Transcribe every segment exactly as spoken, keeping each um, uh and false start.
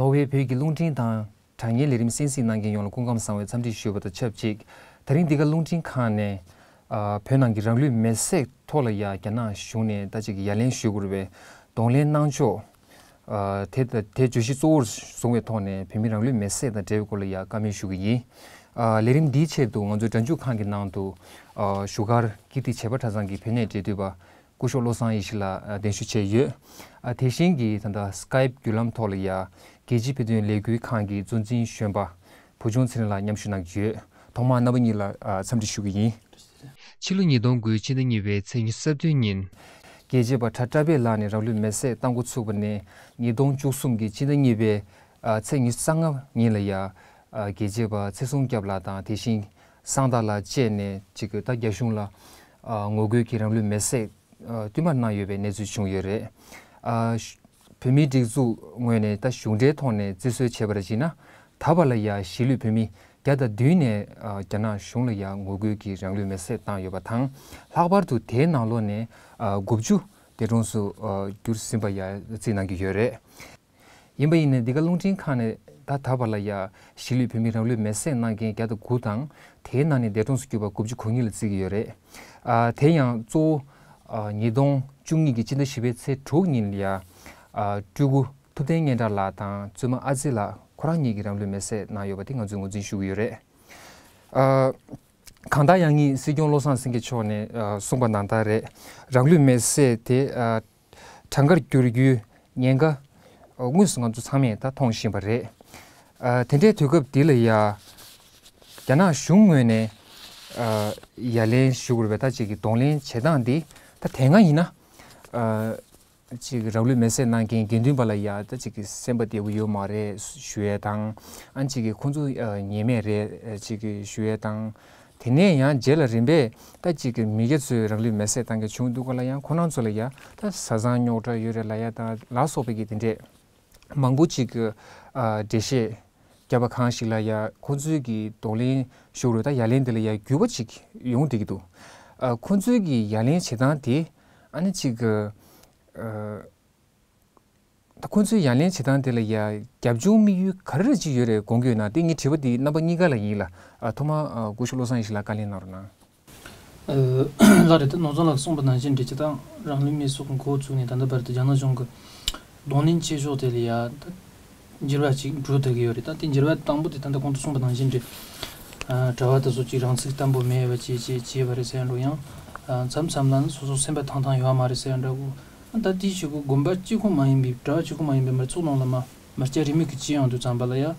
འོ་བའི་བོད་ཀྱི་རླུང་འཕྲིན་དང་དྲ་བརྙན་ལས་རིམ་གསན་གཟིགས་གནང་མཁན་ཡོངས་ལ་སྐུ་ཁམས་བཟང་བའི་འཚམས་འདྲི་ཞུ་བ་དང་ཆབས་ཅིག་དེ་རིང་འདི་ག་རླུང་འཕྲིན་ཁང་ནས་ཨ་བོད་ནང་གི་རང་ལུས་མེར་སྲེག་ཐོག་ལ་ཡ་རྒྱ་ནག་གཞུང་ནས་ད་ཅིག་ཡ་ལན་ཞུ་དགོས་རེད་པས། གདོང་ལེན་གནང་ཕྱོགས་ཨ་དེ་དང་དེ་བརྗོད་གཞི་གཙོ་བོར་བཟུང་བའི་ཐོག་ནས་བོད་མི་རང་ལུས་མེར་སྲེག་དང་འབྲེལ་བའི་སྐོར་ལ་ཡ་བཀའ་མོལ་ཞུ་གི་ཡིན། ཨ་ལས་རིམ་འདིའི་ཆེད་དུ་ང་ཚོའི་སྒྲ་འཇུག་ཁང་གི་ནང་དུ་ཨ་བཞུགས་སྒར་ཀིརྟི་བྱེས་པ་གྲྭ་ཚང་གི་བོད་གནས་འབྲེལ་མཐུད་པ་སྐུ་ཞབས་བློ་བཟང་ཡེ་ཤེས་ལགས་ཨ་གདན་ཞུ་བྱས་ཡོད། ཨ་དེ་བཞིན་གྱི་ད་ལྟ་སི་ཀའེབ་བརྒྱུད་ལམ་ཐོག་ལ་ཡ་རྒྱལ་སྤྱིའི་བོད་དོན་ལས་འགུལ་ཁང་གི་གཙོ་འཛིན་གཞོན་པ་བུ་ཆུང་ཚེ་རིང་ལགས་མཉམ་ཞུགས་གནང་གི་ཡོད། ཐོག་མར་རྣམ་པ་གཉིས་ལ་ཨ་འཚམས་འདྲི་ཞུ་གི་ཡིན། ཕྱི་ལོ་ཉིས་སྟོང་དགུ་ཕྱི་ཟླ་གཉིས་པའི་ཚེས་ཉི་ཤུ་རྩ་བདུན་ཉིན། རྒྱལ་གཅེས་པ་གྲྭ་བཀྲ་བྷེ་ལགས་ནས་རང་ལུས་མེར་སྲེག་གཏང་འགོ་ཚུགས་པ་ནས་ཉིས་སྟོང་བཅུ་གསུམ་གྱི་ཕྱི་ཟླ་གཉིས་པའི་ཨ་ཚེས་ཉི་ཤུ་རྩ་ལྔ་ཉིན་ལ་ཡ་ཨ་རྒྱལ་གཅེས་པ་ཚེ་བཟང་སྐྱབས་ལགས་དང་དེ་བཞིན་གསང་བདག་ལགས་བཅས་ནས་ཅིག་ད་རྒྱ་གཞུང་ལ་ཨ་ངོ་རྒོལ་གྱིས་རང་ལུས་མེར་སྲེག་ཨ་བསྟུད་མར་གནང་ཡོད་པའི་གནས་ཚུལ་བྱུང་ཡོད་རེད། ཨ་བོད་མིའི་སྒྲིག་འཛུགས་ངོས་ནས་ད་གཞུང་འབྲེལ་ཐོག་ནས་བརྩི་སྲོལ་བྱས་པར་གཞིགས་ན། ད་བར་ལ་ཡ་གཞིས་ལུས་བོད་མི་བརྒྱ་དང་བདུན་ནས་ཨ་རྒྱ་ནག་གཞུང་ལ་ཡ་ངོ་རྒོལ་གྱིས་རང་ལུས་མེར་སྲེག་བཏང་ཡོད་པ་དང་། ལྷག་པར་དུ་དེའི་ནང་ལོགས་ནས་ཨ་དགུ་བཅུ་འདས་གྲོངས་སུ་ཨ་གྱུར་ཟིན་པ་ཡ་རྩིས་གནང་གི་ཡོད་རེད། ཡིན་པ་ཡིན་ནའི་འདི་ག་རླུང་འཕྲིན་ཁང་ནས་ད་ད་བར་ལ་ཡ་གཞིས་ལུས་བོད་མི་རང་ལུས་མེར་སྲེག་གནང་མཁན་བརྒྱ་དང་དགུ་དང་། དེའི་ནང་ནས་འདས་གྲོངས་སུ་གྱུར་པ་དགུ་བཅུ་གོ་གཉིས་ལ་བརྩི་གི་ཡོད་རེད། ཨ་དེ་ཡང་གཙོ་བོ་ཨ་ཉིས་སྟོང་བཅུ་གཉིས་ཀྱི་སྤྱི་ཟླ་བཞི་པའི་ཚེས་དྲུག་ཉིན་ལ་ཡ་ཨ་སྤྲུལ་སྐུ་ཐུབ་བསྟན་སྙན་གྲགས་ལགས་དང་བཙུན་མ་ཨ་ཙི་ལགས་ཁོ་རང་གཉིས་ཀྱིས་རང་ལུས་མེར་སྲེག་གནང་ཡོད་པ་དེ་ང་ཚོས་ངོས་འཛིན་ཞུ་གི་ཡོད་རེད། ཨ་གང་ལྟར་ཡང་སྙིང་སྲིད་སྐྱོང་བློ་བཟང་སེང་གེ་མཆོག་ནས་ཨ་གསུངས་པ་ནང་ལྟར་རེད། རང་ལུས་མེར་སྲེག་དེ་ཨ་གྲངས་ཀར་བསྒྱུར་རྒྱུའི་ཉེན་ཁ་ཨ་དངོས་སུ་ང་ཚོ་ཚང་མས་ད་མཐོང་བཞིན་པ་རེད། ཨ་དེ་འདྲའི་དུས་སྐབས་འདི་ལ་ཡ་རྒྱ་ནག་གཞུང་ངོས་ནས་ཨ་ཡ་ལན་ཞུ་དགོས་པའི་ད་ཅིག་གི་གདོང་ལེན་བྱེད་སྟངས་འདི་ད་དེ་སྔ་ཡིན་ན་ཨ་ཅིག་རང་ལུས་མེར་སྲེག་གནང་མཁན་དགེ་འདུན་པ་ལ་ཡ་ད་ཅིག་གི་སེམས་པ་བདེ་པོ་ཡོད་མ་རེད་ཞུ་ཡས་དང་། ཨ་ཅིག་གི་ཁོང་ཚོ་ཨ་ཉེས་མེད་རེད་ཅིག་གི་ཞུ་ཡས་དང་། དེ་ནས་ཡང་རྗེས་ལ་རིམ་པས་ད་ཅིག་གི་མི་སྒེར་ཚོས་རང་ལུས་མེར་སྲེག་བཏང་མཁན་བྱུང་འདུག་ག་ལ་ཡང་ཁོ་རང་ཚོ་ལ་ཡ་ད་བཟའ་ཚང་རྙོག་དྲ་ཡོད་རེད་ལབ་ཡ་དང་ལ་སོགས་པའི་གི་དེ་འདྲས་མང་པོ་ཅིག་གི་ཨ་འགྲེལ་བཤད་བརྒྱབ་པ་གང་ཞིག་ལ་ཡ་ཁོང་ཚོའི་གི་གདོང་ལེན་ཞུ་རུ་ད་ཡ་ལན་དེ་ལ་ཡ་འགྱུར་བ་ཅིག་ཡོང་བསྡད་ཀྱི་འདུག་ཨ་ཁོང་ཚོའི་གི་ཡ་ལན་བྱེད་སྟངས་དེ་ཨ་ནི་ཅིག་གི་ཨ། ད་ཁོང་ཚོའི་ཡ་ལན་བྱེད་སྟངས་དེ་ལ་ཡ་རྒྱབ་ལྗོངས་དམིགས་ཡུལ་ག་རེ་ཅིག་ཡོད་རེད་དགོངས་ཀྱི་ཡོད་ན། དེ་ངའི་དྲི་བ་འདི་རྣམ་པ་གཉིས་ཀ་ལ་ཡིན་ལ། ཨ་ཐོག་མར་ཨ་སྐུ་ཞབས་བློ་བཟང་ཡེ་ཤེས་ལགས་བཀའ་ལན་གནང་རོགས་གནང་། ཨ་ལགས་རེད། ད་ནོར་བཟང་ལགས་གསུངས་པ་ནང་བཞིན་རེད། སྤྱིར་བཏང་རང་ལུས་མེར་སྲེག་གི་འགོ་བཙུགས་ནས་ད་ལྟ་བར་དུ་རྒྱ་ནག་གཞུང་གི་གདོང་ལེན་བྱེད་ཕྱོགས་དེ་ལ་ཡ་ད་འགྱུར་བ་ཅིག་འགྲོ་བསྡད་ཀྱི་ཡོད་རེད། ད་དེ་འགྱུར་བ་དང་པོ་དེ་ད་ལྟ་གོང་དུ་གསུངས་པ་ནང་བཞིན་རེད། ཨ་གྲྭ་པ་དེ་ཚོ་ཅིག་རང་ཚུགས་བརྟན་པོ་མེད་པ་ཅིག་ཅིག་བྱས་པ་རེད་ཟེར་ཡ་འདྲ་ཡང་། ཨ་མཚམས་མཚམས་ལ་ནི་སོ་སོ་སེམས་པ་ཐང་ཐང་ཡོད་མ་རེད་ཟེར་ཡ་འདྲ་གོ། ད་དེའི་ཕྱིར་གོ་དགོན་པ་གཅིག་པོ་མ་ཡིན་པའི་གྲྭ་པ་གཅིག་པོ་མ་ཡིན་པའི་མི་ཚོགས་ནང་ལ་མ་མི་སྐྱ་རིས་མེད་ཀྱི་ཅི་ཡང་དུས་ཙམ་པ་ལ་ཡ།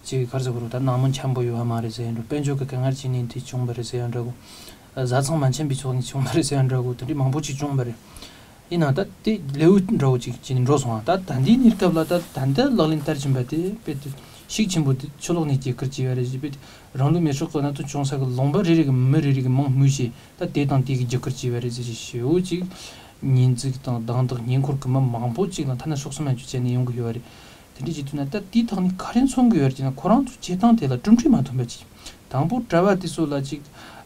ཅིག་ག་རེ་ཟེར་དགོས་རེད། ད་ནང་མི་འཆམ་པོ་ཡོད་མ་རེད་ཟེར་ཡ་འདྲ། དཔལ་འབྱོར་གྱི་དཀའ་ངལ་ཅིག་ནས་དེ་བྱུང་བ་རེད་ཟེར་ཡ་འདྲ་གོ། བཟའ་ཚང་མ་འཆམ་པའི་ཕྱོགས་ནས་བྱུང་བ་རེད་ཟེར་ཡ་འདྲ་གོ། དེ་འདྲའི་མང་པོ་ཅིག་བྱུང་བ་རེད། ཡིན་ནའང་ད་དེ་ལེའུ་འདྲ་བོ་ཅིག་ཅིག་འགྲོ་སོང་ང་། ད་ད་ལྟའི་གནས་སྐབས་ལ་ད་ད་ལྟ་ལག་ལེན་བསྟར་བཞིན་པ་དེ་དཔེ་དེ་ཤུགས་ཆེན་པོ་དེ་ཕྱི་ལོགས་ནས་རྒྱག་ཁུལ་བྱས་པ་རེད། དཔེ་དེ་རང་ལུས་མེར་སྲེག་གི་གནད་དོན་བྱུང་ས་གི་ལུང་པ་རེ་རེ་གི་མི་རེ་རེ་གི་མིང་སྨོས་བྱས། ད་དེ་དང་དེ་གི་རྒྱག་ཁུལ་བྱས་པ་རེད་ཟེར་ཞེ་པོ་ཅིག་ཉེས་འཛུགས་དང་སྡང་དག་ཉེ་འཁོར་གི་མི་མང་པོ་ཅིག་ལ་ཐ་ན་སྲོག་ཤིང་མ་འཇུ་བྱས་ནས་ཡོང་གི་ཡོད་པ་རེད། དེ་འདྲ་བྱེད་དུས་ན་ད་དེའི་ཐོག་ནས་ག་རེ་མཚོན་གི་ཡོད་རེད་ཅེ་ན། ཁོ་རང་ཚོ་བྱེད་སྟངས་དེ་ལ་གྲུབ་འབྲས་མ་ཐོན་པ་ཅིག་དང་པོ་གྲྭ་པ་དེ་ཚོ་ལ་ཅིག་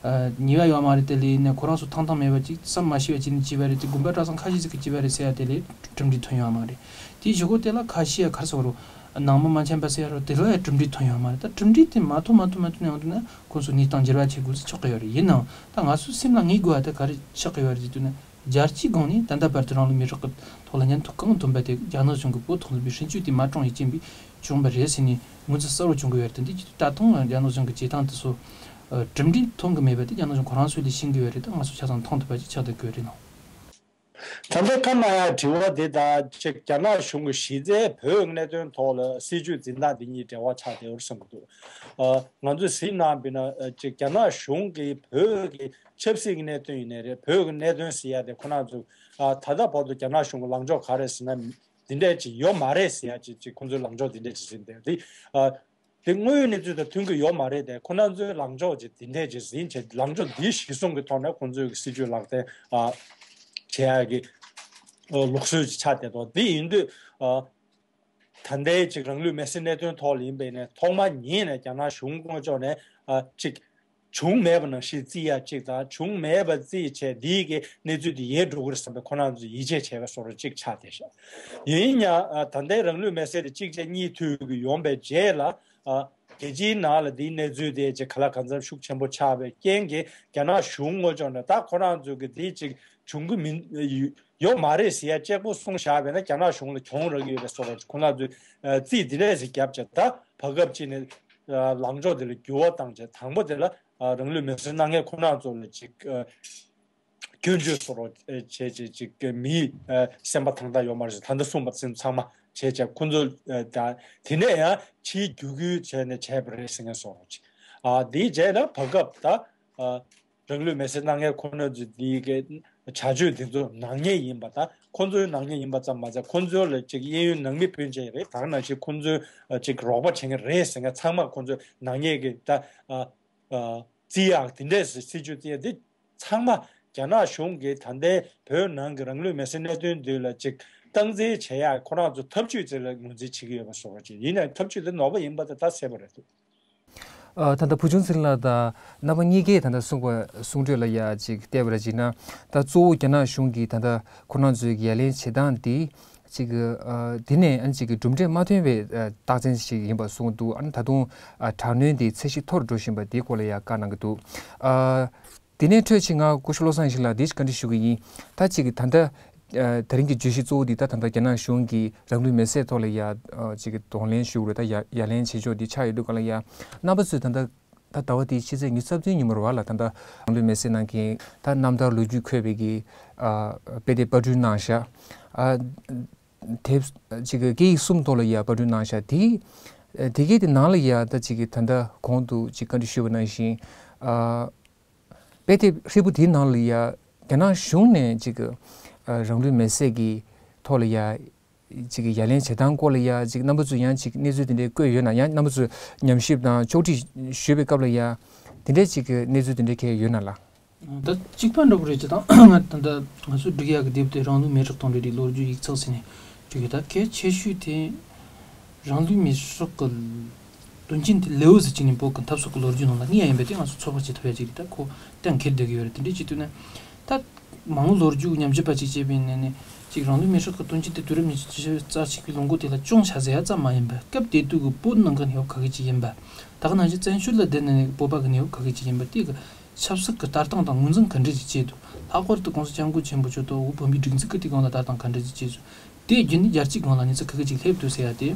ཨ་ཉེས་པ་ཡོད་མ་རེད། དེ་ལས་ནས་ཁོ་རང་ཚོ་ཐང་ཐང་མེད་པ་ཅིག་བསམ་མ་ཤེས་པ་ཅིག་ནས་བྱས་པ་རེད་དེ། དགོན་པ་གྲྭ་ཚང་ཁ་ཤས་ཅིག་གིས་བྱས་པ་རེད་ཟེར་ཡ་དེ་ལས་གྲུབ་འབྲས་ཐོན་ཡོད་མ་རེད། དེའི་གཞུག་གུ་དེ་ལ་ཁ་ཤས་ཡ་ག་རེ་ཟེར་དགོས་རེད། ནང་མི་མ་འཆམ་པ་ཟེར་ཡ་རེད། དེ་ལ་ཡ་གྲུབ་འབྲས་ཐོན་ཡོད་མ་རེད། ད་གྲུབ་འབྲས་དེ་མ་ཐོན་མ་ཐོན་མ་ཐོན་ཡོང་དུས་ན་ཁོ་ཚོ་གནས་སྟངས་འགྱུར་བ་ཆེ་དགོས་ཚུལ་ཆགས་ཀྱི་ཡོད་རེད། ཡིན་ནའང་ད་ང་ཚོའི་སེམས་ལ་ངེས་དགོས་པ་དེ་ག་རེ་ཆགས་ཀྱི་ཡོད་རེད་ཟེར་དུས་ན། རྒྱལ་སྤྱིའི་སྒང་ནས་ད་ལྟ་བར་དུ་རང་ལུས་མེར་སྲེག་གི་ཐོག་ལ་ཉེན་ཐོག་གང་ཐོན་པ་དེ་རྒྱ་ནག་གཞུང་གི་བོད་ཐོག་འཛིན་པའི་སྲིད་ཇུས་དེ་མ་བཀྲོངས་ཡས་རྐྱེན་པས་བྱུང་བ་རེད་ཟེར་ནས་ངོས་འཛིན་གསལ་པོ་བྱུང་གི་ཡོད་རེད། དེ་འདི་ད་དུང་རྒྱ་ནག་གཞུང་གི་བྱེད་སྟངས་དེ་ཚོ་ཨ་གྲུབ་འབྲས་ཐོན་གི་མེད་པ་དེ་རྒྱ་ནག་གཞུང་ཁོ་རང་ཚོས་ལས་ཤེས་གི་ཡོད་རེད། ད་ང་ཚོ་ཆ་ཚང་མཐོང་ཐུབ་པ་ཅིག་ཆགས་བསྡད་ཀྱི་ཡོད་རེད་ལགས། ད་ལྟ་བཀའ་གནང་ཡ་དྲི་བ་དེ་དང་ཅིག་རྒྱ་ནག་གཞུང་གི་གཞི་རྩའི་བོད་ཀྱི་གནད་དོན་ཐོག་ལ་སྲིད་ཇུས་འཛིན་སྟངས་དེ་གཉིས་འབྲེལ་བ་ཆགས་བསྡད་ཡོད་རེད་བསམ་གི་འདུག་ཨ་ང་ཚོས་གཟིགས་གནང་བ་ཡིན་ན་ཨ་ཅིག་རྒྱ་ནག་གཞུང་གིས་བོད་ཀྱི་ཆབ་སྲིད་ཀྱི་གནད་དོན་ཡིན་ནའི་རེད། བོད་ཀྱི་གནད་དོན་ཟེར་ཡ་དེ་ཁོ་རང་ཚོ་ཨ་ད་ལྟ་བར་དུ་རྒྱ་ནག་གཞུང་གི་ལངས་ཕྱོགས་ག་རེ་ཟེར་ན་འདི་འདྲས་ཅིག་ཡོད་མ་རེད་ཟེར་ཡ་ཅིག་ཅིག་ཁོང་ཚོའི་ལངས་ཕྱོགས་འདི་འདྲས་ཅིག་ཟིན་ཏེ། འདི་ཨ་དེ་དངོས་ཡོད་གནས་ཚུལ་དང་མཐུན་གྱི་ཡོད་མ་རེད་དེ། ཁོ་རང་ཚོའི་ལངས་ཕྱོགས་ཅིག་འདི་འདྲས་ཅིག་ཟིན་བྱས། ལངས་ཕྱོགས་འདི་གཞིར་བཟུང་གི་ཐོག་ནས་ཁོང་ཚོའི་གི་སྲིད་ཇུས་ལག་བསྟར་ཨ་བྱེད་ཡ་གི་ཨ་ལུགས་སྲོལ་ཅིག་ཆགས་བསྡད་འདུག་འདི་ཡིན་དུས་ཨ་ད་ལྟའི་ཅིག་རང་ལུས་མེར་སྲེག་གནད་དོན་ཐོག་ལ་ཡིན་པས་ནས་ཐོག་མ་ཉིད་ནས་རྒྱ་ནག་གཞུང་དངོས་ཕྱོགས་ནས་ཨ་ཅིག་ བྱུང་མེད་པ་ནང་བཞིན་བརྩི་ཡ་གཅིག་དང་། བྱུང་མེད་པ་བརྩིས་བྱས་འདིའི་གི་གནས་ཚུལ་དེ་ཡལ་འགྲོ་གི་རེད་བསམ་པའི་ཁོ་རང་ཚོས་ཡིད་ཆེས་བྱས་པའི་བཟོ་འདྲ་གཅིག་ཆགས་བསྡད་ཤག་ཡིན་ཡང་ད་ལྟའི་རང་ལུས་མེར་སྲེག་དེ་གཅིག་བྱས་གཉིས་མཐུད་ཀྱི་ཡོང་པའི་རྗེས་ལ། རྒྱལ་སྤྱིའི་ནང་ལ་འདིའི་གནས་ཚུལ་དེ་ཅིག་ག་ལ་གང་འཚམ་ཤུགས་ཆེན་པོ་ཆགས་པའི་རྐྱེན་གྱིས། རྒྱ་ནག་གཞུང་ངོས་ཕྱོགས་ནས་ད་ཁོ་རང་ཚོས་གི་འདི་ཅིག་བྱུང་གི་མིན། ཡོད་མ་རེད་ཟེར་ཡ་གཅིག་པོ་གསུངས་བཞག་པས་ན། རྒྱ་ནག་གཞུང་ལ་གྱོང་རག་གི་ཡོད་པའི་བཟོ་འདྲ་ཁོ་རང་ཚོས་རྩིས་འདི་འདྲས་ཞིག་བརྒྱབ་བྱས། ད་བར་སྐབས་ཅིག་ནས་ལངས་ཕྱོགས་དེ་ལ་འགྱུར་བ་བཏང་བྱས། དང་པོ་དེ་ལ་རང་ལུས་མེར་སྲེག་གནང་མཁན་ཁོ་རང་ཚོ་ལ་ཅིག་སྐྱོན་བརྗོད་བཟོ་འདྲ་བྱས་བྱས་ཅིག་མིའི་སེམས་པ་དང་ད་ཡོད་མ་རེད། ད་ལྟ་གསུངས་པ་ཚང་མ་བྱས་བྱས་ཁོ་ཚོ། ད་དེ་ནས་ཡང་ཕྱིའི་བརྒྱུད་སྐུལ་བྱས་ནས་བྱས་པ་རེད་ཟེར་མཁན་བཟོ་འདྲ་ཅིག་ཨ་དེའི་རྗེས་ལ་བར་སྐབས་ད་རང་ལུས་མེར་སྲེག་གནང་མཁན་ཁོ་རང་ཚོ་དེའི་གི་བྱ་སྤྱོད་དེ་ཚོ་ནག་ཉེས་ཡིན་པ་དང་། ཁོ་ཚོའི་ནག་ཉེས་ཡིན་པ་ཙམ་མ་ཟད། ཁོ་ཚོ་ལ་ཅིག་གཡས་གཡོན་ནང་མི་སྤུན་མཆེད་རེད། ད་ག་ནང་བཞིན་ཁོ་ཚོའི་ཅིག་རོགས་པ་བྱེད་མཁན་རེད་ཟེར་མཁན་ཚང་མ་ཁོ་ཚོའི་ནག་ཉེས་ཀྱི་ད་རྩིས་ཡག་དེ་འདྲས་སྲིད་ཇུས་རྩིས་ཡག་དེ་ཚང་མ་རྒྱ་ནག་གཞུང་གིས་ད་ལྟའི་བོད་ནང་གི་རང་ལུས་མེར་སྲེག་གནད་དོན་འདི་ལ་ཅིག་སྟངས་འཛིན་བྱེད་ཡག་ཁོ་རང་ཚོ་ཐབས་ཇུས་ཅིག་ལ་ངོས་འཛིན་བྱེད་ཀྱི་ཡོད་པ་བཟོ་འདྲ་ཅིག་ཡིན་ནའང་ཐབས་ཇུས་དེ་ནོར་བ་ཡིན་པ་དེ་ད་གསལ་པོ་རེད་འདུག་ཨ། ད་ལྟ་བུ་ཆུང་ཚེ་རིང་ལགས་དང་རྣམ་པ་གཉིས་ཀས་ད་ལྟ་གསུངས་པ་གསུང་གྲོས་ལ་ཡ་ཅིག་བལྟས་པ་ར་ཅིག་ན། ད་གཙོ་བོ་རྒྱ་ནག་གཞུང་གིས་ད་ལྟ་ཁོ་རང་ཚོའི་ཡ་ལན་བྱེད་སྟངས་དེ་ཅིག་ཨ། དེ་ནས་ཨ་ཅིག་གྲུབ་འབྲས་མ་ཐོན་པའི་ཨ། རྟགས་མཚན་ཞིག་ཡིན་པ་གསུངས་འདུག་ཨ་ནི་ད་དུང་ཨ། དྲག་གནོན་དེ་ཚད་གཞི་མཐོ་རུ་འགྲོ་བཞིན་པ་དེའི་སྐོར་ལ་ཡ་བཀའ་གནང་གི་འདུག་ཨ། དེ་ནས་འཕྲོས་ཅིག་ང་སྐུ་ཞབས་བློ་བཟང་ཡེ་ཤེས་ལགས་འདི་ཞིག་བཀའ་འདྲི་ཞུ་གི་ཡིན། ད་ཅིག་ད་ལྟ་ཨ། དེ་རིང་གི་བརྗོད་གཞི་གཙོ་བོ་འདི་ད་ད་ལྟ་རྒྱ་ནག་གཞུང་གིས་རང་ལུས་མེར་སྲེག་ཐོག་ལ་ཡ་ཨ། ཅིག་གདོང་ལེན་ཞུ་དགོས་རེད། ད་ཡ་ཡ་ལན་བྱེད་ཕྱོགས་འདི་ཆགས་ཡོད་དུས་ག་ལ་ཡ་རྣམ་པ་ཚོས་ད་ལྟ་ད་ཟླ་བ་འདིའི་ཕྱི་ཚེས་ཉི་ཤུ་རྩ་བདུན་ཉིན་མོ་རེད་བ་ལ། ད་ལྟ་རང་ལུས་མེར་སྲེག་གནང་མཁན་ད་རྣམ་ཐར་ལོ་རྒྱུས་འཁོད་པའི་གི་ཨ། དཔེ་དེབ་པར་སྐྲུན་གནང་བཞག་ཨ། དེབ་ཅིག་གི་སྐད་ཡིག་གསུམ་ཐོག་ལ་ཡ་པར་སྐྲུན་གནང་བཞག་དེ་དེ་གའི་དེ་ནང་ལ་ཡ་ད་ཅིག་གི་ད་ལྟ་གོང་དུ་ཅིག་བཀའ་འདྲི་ཞུས་པ་ནང་བཞིན་ཨ། དཔེ་དེབ་ཧྲིལ་པོ་དེའི་ནང་ལ་ཡ་རྒྱ་ནག་གཞུང་ནས་ཅིག་གི་ཨ། རང་ལུས་མེར་སྲེག་གི་ཐོག་ལ་ཡ་ཅིག་གི་ཡ་ལན་བྱེད་སྟངས་སྐོར་ལ་ཡ་ཅིག་རྣམ་པ་ཚོས་ཡང་ཅིག་གནས་ཚུལ་དེ་འདྲའི་བཀོད་ཡོད་ན། ཡང་རྣམ་པ་ཚོས་ཉམས་ཞིབ་དང་ཕྱོགས་སྒྲིག་ཞུས་པའི་སྐབས་ལ་ཡ་དེ་འདྲའི་ཅིག་གི་གནས་ཚུལ་དེ་འདྲའི་གང་ཡང་ཡོད་ན་ལགས། ད་གཅིག་པ་འདྲ་པོ་རེད་ཅེ་དང་། ང་ད་ལྟ་ང་ཚོ་སྒྲིག་ཡག་གི་དེབ་དེ་རང་ལུས་མེ་སྲེག་དང་འབྲེལ་བའི་ལོ་རྒྱུས་ཡིག་ཚགས་ཟེར་ནས་བྲིས་ཡོད། ད་གལ་ཆེ་ཤོས་དེ་རང་ལུས་མེ་སྲེག་གི་དོན་རྐྱེན་དེ་ལེའོ་ཟེར་གྱི་ནི་བོད་ཀྱི་འཐབ་རྩོད་ཀྱི་ལོ་རྒྱུས་ནང་ལ་གཉིས་ཡིན་པས། དེ་ང་ཚོ་ཚོད་དཔག་བྱེད་ཐུབ་ཡ་ཅིག་རེད། ད་ཁོ་གཏན་འཁེལ་བསྡད་ཀྱི་ཡོད་རེད། དེ་འདྲའི་བྱེད་དུས་ན་ད་མ་འོངས་ལོ་རྒྱུས་ཉམས་ཞིབ་པ་ཅིག་བྱས་པའི་ནས་ནས་ཅིག་རང་ལུས་མེ་སྲེག་གི་དོན་རྐྱེན་དེ་དུས་རབས་ཉི་ཤུ་རྩ་གཅིག་པའི་ལོ་འགོ་དེ་ལ་བྱུང་བཞག་ཟེར་ཡ་ཙམ་མ་ཡིན་པར། སྐབས་དེ་དུས་ཀྱི་བོད་ནང་གི་གནས་བབ་ག་གེ་ཅིག་ཡིན་པ། ད་ག་ནང་བཞིན་བཙན་བྱོལ་ལ་བསྡད་ནས་བོད་པ་གི་གནས་བབ་ག་གེ་ཅིག་ཡིན་པ། དེ་གི་ཆབ་སྲིད་ཀྱི་ལྟ་སྟངས་དང་ངོས་འཛིན་ག་འདྲ་ཅིག་བྱས་འདུག་ལྷག་པར་དུ་༸གོང་ས་༸སྐྱབས་མགོན་ཆེན་པོ་མཆོག་དང་བོད་བོད་མིའི་སྒྲིག་འཛུགས་ཀྱི་དེ་སྒང་ལ་ལྟ་སྟངས་ག་འདྲ་ཅིག་བྱས་འདུག་དེ་བརྒྱུད་ནས་རྒྱལ་སྤྱིའི་སྒང་ལ་གནས་ཚུལ་ག་གེ་ཅིག་སླེབས་འདུག་ཟེར་ཡ་དེ།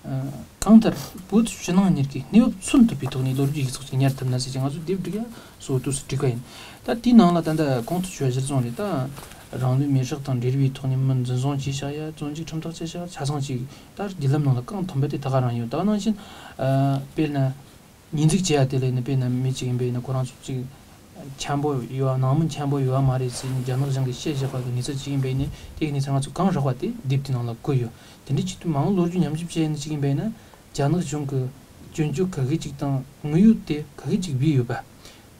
ཨ། གང་ལྟར་བོད་ཕྱི་ནང་གཉིས་ཀྱི་གནས་བབ་མཚོན་ཐུབ་པའི་ཐོག་ནས་ལོ་རྒྱུས་ཡིག་ཚགས་ཅིག་གཉེར་ཐུབ་ན་ཟེར་གྱི་ང་ཚོ་དེབ་སྒྲིག་ཡ་གཙོ་བོ་དུས་སུ་བསྒྲིགས་པ་ཡིན། ད་དེའི་ནང་ལ་ད་ལྟ་གོང་དུ་ཞུས་པ་གཞིར་བཟུང་རེད། ད་རང་ལུས་མེ་སྲེག་དང་འབྲེལ་བའི་ཐོག་ནས་མི་འཛིན་བཟུང་བྱས་བཞག་ཡ། བཙོན་འཇུག་ཁྲིམས་ཐག་བཅད་བཞག་ཆ་ཚང་ཅིག་ད་བརྒྱུད་ལམ་ནང་ལ་གང་ཐོན་པ་དེ་ད་ག་རང་ཡོད། ད་ག་ནང་བཞིན་ཨ། དཔེར་ན། ཉེས་འཛུགས་བྱེད་ཡ་དེ་ལ་ཡིན་ན། དཔེར་ན་མི་གཅིག་ཡིན་པ་ཡིན་ན་ཁོ་རང་ཚོ་གཅིག་འཆམ་པོ་ཡོད་པ། ནང་མི་འཆམ་པོ་ཡོད་པ་མ་རེད་ཟེར་ནས་རྒྱ་ནག་གཞུང་གིས་བཤད་བཞག་པ་གི་གནས་ཚུལ་གཅིག་ཡིན་པ་ཡིན་ན། དེ་གི་གནས་ཚུལ་ང་ཚོ་གང་རག་པ་དེ་དེབ་དེ་ནང་ལ་བཀོད་ཡོད། དེ་འདྲ་བྱེད་དུས་མ་འོངས་ལོ་རྒྱུས་ཉམས་ཞིབ་བྱས་ནས་གཅིག་ཡིན་པ་ཡིན་ན། རྒྱ་ནག་གཞུང་གི་སྐྱོན་བརྗོད་ག་གི་གཅིག་དང་དངོས་ཡོད་དེ་ག་གི་གཅིག་བསྡུས་ཡོད་པ།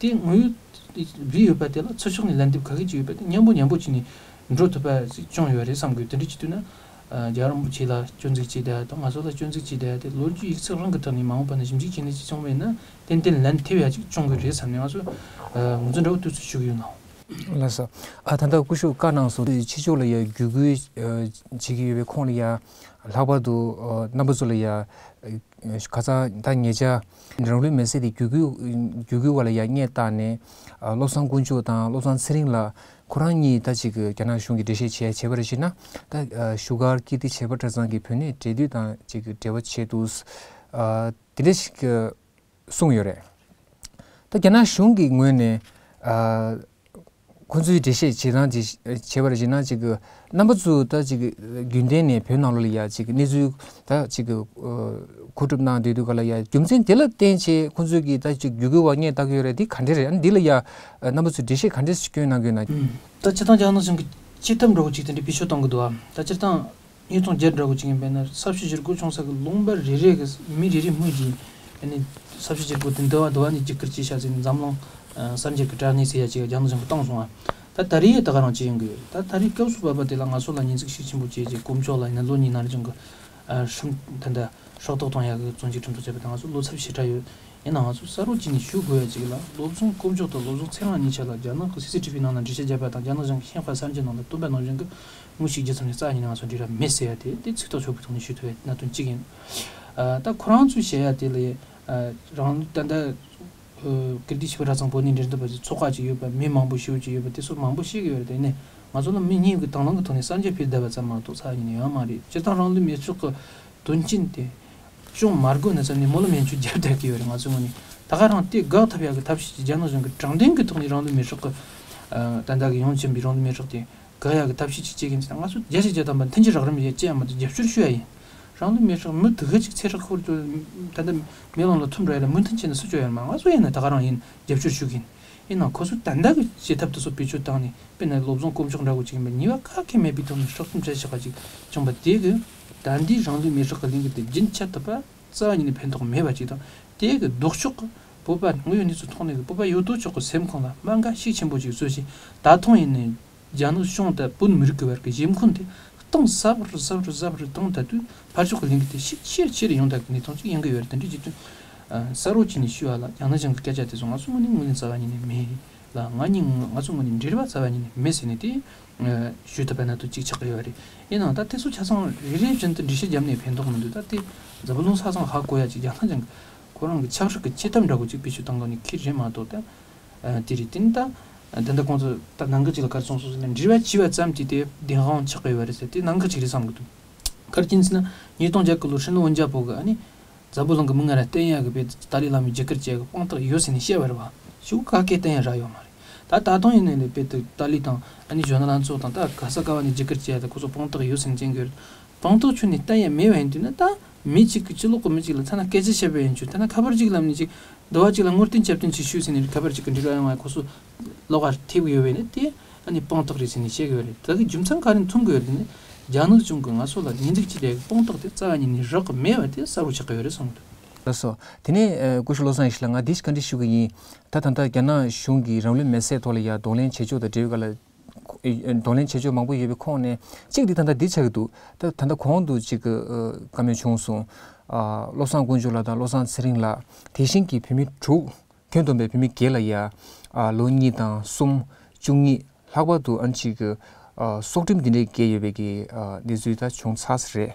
དེ་དངོས་ཡོད་བསྡུས་ཡོད་པ་དེ་ལ་ཚུར་ཕྱོགས་ནས་ལན་འདེབས་ག་གི་གཅིག་ཡོད་པ་དེ་མཉམ་པོ་མཉམ་པོ་བྱས་ནས་འགྲོ་ཐུབ་པ་ཞིག་བྱུང་ཡོད་རེད་བསམ་དགོས། དེ་འདྲ་བྱེད་དུས་ན། ཨ། རྒྱལ་བ་རིན་པོ་ཆེ་ལ་སྐྱོན་འཛུགས་བྱས་བསྡད་ཡ་དང་། ང་ཚོ་ལ་སྐྱོན་འཛུགས་བྱས་བསྡད་ཡ་དེ་ལོ་རྒྱུས་ཡིག་ཚགས་རང་གི་ཐོག་ནས་མ་འོངས་པ་ན་ཞིབ་འཇུག་བྱས་ནས་ཅིག་བྱུང་བས་ན། ཏན་ཏན་ལན་ཐེབས་ཡ་ཅིག་བྱུང་གི་རེད་བསམ་ནས་ང་ཚོ་ཨ། ངོས་འཛིན་འདྲ་བོ་དུས་ཚོད་ཞུ་གི་ཡོད་ནའང་། ལགས་སོ། ཨ། ད་ལྟ་སྐུ་ཞབས་བཀའ་གནང་སོང་དུས་ཕྱི་ཕྱོགས་ལ་ཡ་བརྒྱུད་སྐུལ་ཨ། བྱེད་ཀྱི་ཡོད་པའི་ཁོངས་ལ་ཡ། ལྷག་པར་དུ་ཨ། རྣམ་པ་ཚོ་ལ་ཡ། ཨ། ཁ་སང་ད་ཉེ་ཆར་རང་ལུས་མེར་སྲེག་དེ་བརྒྱུད་སྐུལ་བརྒྱུད་སྐུལ་བ་ལ་ཡ་སྔས་བཏང་ནས། ཨ། བློ་བཟང་དཀོན་མཆོག་དང་བློ་བཟང་ཚེ་རིང་ལགས་ཁོ་རང་གཉིས་ད་ཅིག་རྒྱ་ནག་གཞུང་གིས་འགྲེལ་བཤད་བྱས་བྱས་པ་རེད་ཅེ་ན། ད་ཨ། བཞུགས་སྒར་ཀིརྟི་བྱེས་པ་གྲྭ་ཚང་གི་བོད་གནས་གྲོས་སྡུད་དང་ཅིག་འབྲེལ་བ་བྱས་འདུག་ཨ། དེ་འདྲ་ཞིག་གསུངས་ཡོད་རེད། ད་རྒྱ་ནག་གཞུང་གི་ངོས་ནས་ཨ། ཁོ་ཚོའི་འགྲེལ་བཤད་བྱེད་སྟངས་དེ་བྱས་པ་རེད་ཅེ་ན། ཅིག་གི་རྣམ་པ་ཚོ་ད་ཅིག་གི་རྒྱུན་ལྡན་ནས་བོད་ནང་ལོགས་ལ་ཡ་ཅིག་གི་གནས་ཚུལ་ད་ཅིག་གི་ཨ། གོ་སྒྲུབ་གནང་བསྡད་དུས་ག་ལ་ཡ། རྒྱུ་མཚན་དེ་ལ་བརྟེན་བྱས་ཁོ་ཚོས་ཀྱིས་ད་ཅིག་བརྒྱུད་སྐུལ་བ་སྔས་བཏང་གི་ཡོད་རེད། འདི་ག་འདྲས་རེད། ཨ་ནི་འདི་ལ་ཡ་རྣམ་པ་ཚོས་འགྲེལ་བཤད་ག་འདྲས་ཤིག་སྐྱོན་གནང་གི་ཡོད་ན། ད་སྤྱིར་བཏང་རྒྱ་ནག་གཞུང་གིས་སྤྱི་ཐབས་འདྲ་བོ་ཅིག་དེ་འདྲའི་བེད་སྤྱོད་གཏོང་གི་འདུག་ཨ། ད་སྤྱིར་བཏང་ཉིས་སྟོང་བརྒྱད་འདྲ་བོ་ཅིག་ཡིན་པས་ན། ས་བྱི་ཞི་རྒོལ་བྱུང་ས་གི་ལུང་པ་རེ་རེ་གི་མི་རེ་རེ་སྨོས་ཀྱིས། ཨ་ནི་ས་བྱི་ཞི་རྒོལ་དེ་འདི་བ་འདི་བ་ནས་བརྒྱུད་བསྐུར་བྱས་བཞག་ཟེར་ནས་འཛམ་གླིང་ཨ་གསར་འགྱུར་གྱི་དྲ་གནས་ཟེར་ཡ་ཅིག་རྒྱ་ནག་གཞུང་གིས་བཏང་སོང་ཨ། ད་ད་རེས་ད་ག་རང་ཅིག་ཡོང་གི་ཡོད། ད་ད་རེས་སྐབས་སུ་བབས་པ་དེ་ལ་ང་ཚོ་ལ་ཉེས་འཛུགས་ཤུགས་ཆེན་པོ་བྱས་རྗེས་དཀོན་མཆོག་ལ་ཡིན་ན་ལོ་གཉིས་ནང་རྒྱུན་གྱི་ཨ་ཧྲིམ་ད་ལྟ་ཧྲག་ཐོག་གཏོང་ཡག་གི་བཙོན་འཇུག་ཁྲིམས་ཐག་བཅད་པ་དང་། ང་ཚོ་བློ་འཚབ་ཞེ་དྲག་ཡོད། ཡིན་ནའང་ང་ཚོ་གསལ་པོ་བྱས་ནས་ཞུ་དགོས་ཡ་གཅིག་ལ། བློ་བཟང་དཀོན་མཆོག་དང་བློ་བཟང་ཚེ་རིང་གཉིས་ཆ་ལ་རྒྱ་ནག་གི་སི་སི་ཊི་བི་ནང་ལ་འགྲེལ་བཤད་བརྒྱབ་པ་དང་། རྒྱ་ནག་གཞུང་གི་ཤིན་ཧྭ་གསར་འགྱུར་ནང་ལ་བཏོན་པ་ནང་བཞིན་གྱི་དངོས་ཤུགས་བརྒྱུད་ཚབ་ནས་རྩ་བ་ཉིད་ནས་ང་ཚོ་འབྲེལ་བ་མེད་ཟེར་ཡ་དེ་དེ་ཚིག་ཐག་ཆོད་པོའི་ཐོག་ནས་ཞུ་ཐུབ་ཡ་གནད་དོན་གཅིག་ཡིན། ཨ། ད་ཁོ་རང་ཚོས་བཤད་ཡ་དེ་ལ། ཨ། རང་ལུགས་ད་ལྟ་ཨ། ཀིརྟི་ཤེས་རབ་རང་བཙན་བོད་གནས་འབྲེལ་མཐུད་པ་ཚོའི་ཚོགས་ཁག་ཅིག་ཡོད་པ། མི་མང་པོ་ཞེ་པོ་ཅིག་ཡོད་པ་དེ་ཚོ་མང་པོ་ཤེས་ཀྱི་ཡོད་རེད། དེ་ནས་ང་ཚོ་ལ་མི་གཉིས་ཀྱི་དང་བླངས་ཀྱི་ཐོག་ནས་གསར་འགྱུར་ཕུལ་བསྡད་པ་ཙམ་མ་གཏོགས་རྩ་བ་ཉིད་ནས་ཡོད་མ་རེད། སྤྱིར་བཏང་རང་ལུས་མེར་སྲེག་གི་དོན་རྐྱེན་དེ་སྐྱོན་མ་དགོས་ན་བསམ་ནས་སྨོན་ལམ་ཡན་ཆད་བརྒྱབ་བསྡད་ཀྱི་ཡོད་རེད། ང་ཚོའི་ངོས་ནས་ད་ག་རང་དེ་དགག་ཐབས་ཡག་གི་ཐབས་ཤེས་ཀྱི་རྒྱ་ནག་གཞུང་གི་དྲང་བདེན་གྱི་ཐོག་ནས་རང་ལུས་མེར་སྲེག་གི། ཨ། ད་ལྟ་གི་ཡོང་བཞིན་པའི་རང་ལུས་མེར་སྲེག་དེ་དགག་ཡག་གི་ཐབས་ཤེས་ཅིག་བྱེད་མཁན་ཅིག་དང་། ང་ཚོ་བརྒྱ་ཆ་བརྒྱ་ཐམ་པ་མཐུན་གྱི་རག་རིམ་ཡེ་ཅི་ཡང་མ་གཏོགས་རྒྱབ་སྐྱོར་ཞུ་ཡ་ཡིན། རང་ལུས་མེར་སྲེག་མི་དེ་ག་ཅིག་ཚེ་སྲོག་ཤོར་དུས་ད་ལྟ་མེ་ལོང་ལ་ཐུམ་འགྲོ་ཡ་ལ་མོས་མཐུན་བྱས་ན་སུ་བཅོ་ཡ་རེད། མ་ང་ཚོ་ཡིན་ན་ད་ག་རང་ཡིན། རྒྱབ་སྐྱོར་ཞུ་གི་ཡིན། ཡིན་ནའང་ཁོ་ཚོས་ད་ལྟ་གི་བྱེད་ཐབས་དེ་ཚོ་བེད་སྤྱོད་བཏང་ནས། དཔེར་ན་བློ་བཟང་དཀོན་མཆོག་འདྲ་བོ་ཅིག་ཡིན་པ། ཉེས་པ་ག་གེ་མེད་པའི་ཐོག་ནས་སྲོག་ཁྲིམས་བཅད་བཞག་པ་ཅིག་བྱུང་བ་དེ་གིས་ད་ལྟའི་རང་ལུས་མེར་སྲེག་གི་ལས་འགུལ་དེ་རྒྱུན་ཆད་ཐུབ་པ་རྩ་བ་ཉིད་ནས་ཕན་ཐོགས་མེད་པ་ཅིག་དང་། དེ་གི་ལྡོག་ཕྱོགས་ཀྱི་བོད་པ་དངོས་ཡོད་གནས་ཚུལ་ཐོག་ནས་ཀྱི་བོད་པ་ཡོད་དོ་ཅོག་གི་སེམས་ཁོང་ལ་རྨ་ཁ་ཤུགས་ཆེན་པོ་ཅིག་བཟོས་ཤིང་། ད་ཐེངས་ཡིན་ནའི་རྒྱ་ནག་གཞུང་དང་བོད་མི་རིགས་ཀྱི་བར་གྱི་ཞེན་ཁོན་དེ་གཏིང་ཟབ་རུ་ཟབ་རུ་ཟབ་རུ་བཏང་ད་དུས། ཕར་ཕྱོགས་ཀྱི་ལས་འགུལ་དེ་ཤུགས་ཆེ་རུ་ཆེ་རུ་ཡོང་ཐབས་ཀྱི་གནས་སྟངས་ཅིག་ཡོང་གི་ཡོད་རེད། དེ་འདྲའི་བྱེད་དུས། ཨ། གསལ་པོ་བྱས་ནས་ཞུ་བ་ལ། རྒྱ་ནག་གཞུང་གི་སྐད་ཆ་དེ་ཚོ་ང་ཚོའི་ངོས་ནས་ངོས་ལེན་རྩ་བ་ཉིད་ནས་མེད་ལ། ང་གཉིས་ང་ཚོའི་ངོས་ནས་འབྲེལ་བ་རྩ་བ་ཉིད་ནས་མེད་ཟེར་ནས་དེ། ཨ། ཞུས་ཐུབ་པ་ན་དུ་གཅིག་ཆགས་ཀྱི་ཡོད་རེད། ཡིན་ནའང་ད་དེ་ཚོ་ཆ་ཚང་རེ་རེ་བཞིན་དུ་འགྲེལ་བཤད་བརྒྱབ་ནས་ཕན་ཐོགས་མི་འདུག་ད་དེ་འཛམ་བུ་གླིང་ས་ཚང་ཧ་གོ་ཡ་ཅིག་རྒྱ་ནག་གཞུང་གི་ཁོ་རང་གི་ཆབ་སྲིད་ཀྱི་བྱེད་ཐབས་འདྲ་བོ་ཅིག་བེད་སྤྱོད་གཏོང་གི་ནས་ཁེལ་རེད་མ་གཏོགས། ད། ཨ། དེ་རེད། དེ་ནི་ད། ད་ལྟ་ཁོང་ཚོ་ད་ནང་ཁུལ་ཅིག་ལ་ག་རེ་གསུངས་སོང་ཟེར་ན། འབྲེལ་བ་བྱས་པ་ཙམ་གྱིས་དེ་བདེན་དཔང་ཆགས་ཀྱི་ཡོད་རེད་ཟེར། དེ་ནང་ཁུལ་ཅིག་རེད་བསམ་གྱི་འདུག་ག་རེ་ཡིན་ཟེར་ན། ཉིས་སྟོང་བརྒྱད་གི་ལོར་ཧྲིན་ལི་ཝུན་ཅཱ་པོ་གིས་ཨ་ནི་འཛམ་བུ་གླིང་གི་མི་ང་ར་བསྟེན་ཡག་གི་དཔེ་ཏཱ་ལའི་བླ་མའི་རྒྱུགས་སྐར་བཅས་ཀྱི་དཔང་རྟགས་ཡོད་ཟེར་ནས་བཤད་པ་རེད་བ། ཞུ་ག་གེ་བསྟན་ཡ་རག་ཡོད་མ་རེད། ད་ད་དུང་ཡིན་ནའི་ལས་དཔེ་དེ་ཏཱ་ལའི་དང་ཨ་ནི་གཞོན་ནུ་ལྷན་ཚོགས་དང་ད་ག་ས་ག་བ་ནས་རྒྱུགས་སྐར་བཅས་ཡ་དེ་ཁོ་ཚོ་དཔང་རྟགས་ཡོད་ཟེར་ནས་བསྟན་གྱི་ཡོད་རེད། དཔང་རྟགས་ཁྱོན་ནས་བསྟན་ཡ་མེད་པ་ཡིན་དུས་ན། ད་མི་གཅིག་གིས་ཕྱི་ལོགས་གི་མི་གཅིག་ལ་ཐ་ན་སྐད་ཆ་བཤད་པ་ཡིན་ཆོག་ཐ་ན་ཁ་པར་གཅིག་ལབ་ནས་ཅིག་འདི་བ་གཅིག་ལ་དངུལ་རྟེན་རྒྱབ་རྟེན་ཅིག་ཞུས་ཟེར་ནས་ཁ་པར་གཅིག་གི་འབྲེལ་བ་ཡོང་བ་ཁོ་ཚོ་ལོགས་ཀར་ཐེབས་ཡོད་པས་ནི། དེ་ཨ་ནི་དཔང་རྟགས་རེད་ཟེར་ནས་བཤད་གི་ཡོད་རེད། ད་གི་རྒྱུ་མཚན་ག་རེ་མཚོན་གི་ཡོད་རེད་ནི། རྒྱ་ནག་གཞུང་གིས་ང་ཚོ་ལ་ཉེས་འཛུགས་བྱེད་ཡག་གི་དཔང་རྟགས་དེ་རྩ་བ་ཉིད་ནས་རག་གི་མེད་པ་དེ་གསལ་པོ་ཆགས་ཀྱི་ཡོད་རེད་བསམ་གི་འདུག་ལགས་སོ། དེ་ནས་ཨ་སྐུ་ཞབས་བློ་བཟང་ཡེ་ཤེས་ལགས། ང་འདི་ཞིག་བཀའ་འདྲི་ཞུ་གི་ཡིན། ད་ད་ལྟ་རྒྱ་ནག་གཞུང་གིས་རང་ལུས་མེར་སྲེག་ཐོག་ལ་ཡ་གདོང་ལེན་བྱེད་ཕྱོགས་དང་འབྲེལ་བའི་སྐོར་ལ། གདོང་ལེན་བྱེད་ཕྱོགས་མང་པོ་ཡོད་པའི་ཁོངས་ནས་གཅིག་འདི་ད་ལྟ་འདི་ཆགས་ཀྱི་འདུག་ད་ད་ལྟ་གོང་དུ་གཅིག་གི་ཨ་བཀའ་མོལ་བྱུང་སོང་། ཨ་བློ་བཟང་དཀོན་མཆོག་ལགས་དང་བློ་བཟང་ཚེ་རིང་ལགས། དེ་བཞིན་གྱི་བོད་མི་དྲུག་ཁྱོན་བསྡོམས་པའི་བོད་མི་བརྒྱད་ལ་ཡ། ཨ་ལོ་གཉིས་དང་གསུམ། བཅུ་གཉིས། ལྷག་པར་དུ་ཨ་ནི་གཅིག་གི་ཨ་སྲོག་ཁྲིམས་འདི་འདྲའི་འགེལ་ཡོད་པའི་གི་ཨ་གནས་ཚུལ་ད་བྱུང་ཚར་ས་རེད།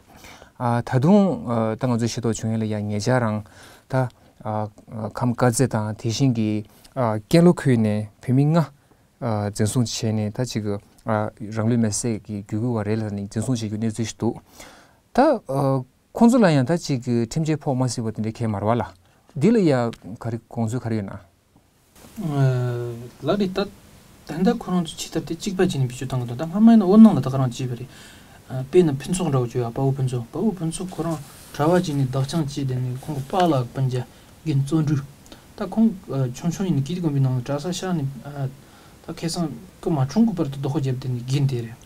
ཨ་ད་དུང་ཨ་ད་ང་ཚོས་ཤེས་རྟོགས་བྱུང་ཡས་ལ་ཡ། ཉེ་ཆར་རང་ད་ཨ་ཨ་ཁམས་དཀར་མཛེས་དང་དེ་བཞིན་གྱི་ཨ་ཀན་ལྷོ་ཁུལ་ནས་བོད་མི་ལྔ་ཨ་འཛིན་བཟུང་བྱས་ནས། ད་གཅིག་གི་ཨ་རང་ལུས་མེར་སྲེག་གི་བརྒྱུད་སྐུལ་བ་རེད་ལབ་ནས་འཛིན་བཟུང་བྱེད་རྒྱུ་གནས་ཚུལ་ཞིག་འདུག་ད་ཨ་ཁོང་ཚོ་ལ་ཡང་ད་གཅིག་གི་ཁྲིམས་ཆད་ཕོག་མ་སྲིད་པ་དེ་འདྲའི་གང་ཡང་མ་རེད་བ་ལགས། འདི་ལ་ཡ་ག་རེ་དགོངས་ཚུལ་ག་རེ་ཡོད་ན། ལགས་རེད། ད་ད་ལྟ་ཁོ་རང་ཚོ་བྱེད་ཐབས་དེ་གཅིག་པ་བྱས་ནས་བེད་སྤྱོད་བཏང་གི་འདུག་ད་སྔ་མ་ཡིན་ན་བོད་ནང་ལ་ད་ག་རང་བྱས་པ་རེད། ཨ་དཔེར་ན་ཕུན་ཚོགས་འདྲ་བོ་བྱས་ཡ། དཔའ་བོ་ཕུན་ཚོགས། དཔའ་བོ་ཕུན་ཚོགས་ཁོ་རང་གྲྭ་པ་བྱས་ནས་བདག་སྐྱོང་བྱས། དེ་ནས་ཁོང་གི་པཱ་ལགས་སྤུན་ཀྱག་རྒན་བརྩོན་འགྲུས། ད་ཁོང་ཨ་ཆུང་ཆུང་ཡིན་ནས་ཀིརྟི་དགོན་པའི་ནང་ལ་གྲྭ་ས་བཞག་ནས། ཨ་ད་ཁ་སང་སྐུ་མ་འཁྲུངས་གི་བར་དུ་བདག་པོ་བརྒྱབ། དེ་ནས་རྒན་དེ་རེད།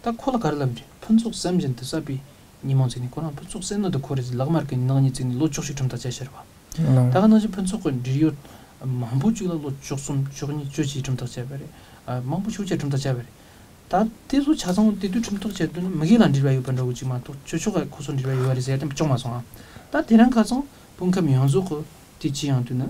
ད་ཁོ་ལ་ག་རེ་ལབ་རེད། ཕུན་ཚོགས་སེམས་བཞིན་དུ་བསགས་པའི་ཉོན་མོངས་ཚིག་ནི། ཁོ་རང་ཕུན་ཚོགས་བསམ་ནོ་དེ་ཁོ་རེད་ཟེར། ལག་དམར་གྱི་ནག་ཉེས་བཙུགས་ནས་ལོ་བཅུ་གཅིག་ཁྲིམས་ཐག་བཅད་བཞག་རེད་བ། ད་ག་ནང་བཞིན་ཕུན་ཚོགས་ཀྱི་འབྲེལ་ཡོད་མང་པོ་ཅིག་ལ་ལོ་བཅུ་གསུམ་བཅུ་གཉིས་བཅུ་བཞི་ཁྲིམས་ཐག་བཅད་པ་རེད། ཨ་མང་པོ་ཞེ་པོ་ཅིག་ཁྲིམས་ཐག་བཅད་པ་རེད། ད་དེ་ཚོ་ཆ་ཚང་དེ་དུས་ཁྲིམས་ཐག་བཅད་དུས་ནི་མི་སྒེར་ལ་འབྲེལ་བ་ཡོད་པ་འདྲ་བོ་ཅིག་མ་གཏོགས། ཆོས་ཕྱོགས་ཀ་ཁོ་ཚོ་འབྲེལ་བ་ཡོད་པ་རེད་ཟེར་ཡ་དེ་བྱུང་མ་སོང་ཨ། ད་དེ་རིང་ཁ་སང་དཔོན་ཁམས་ཡོངས་རྫོགས་ཀྱི་དེ་ཅི་ཡང་དུས་ན།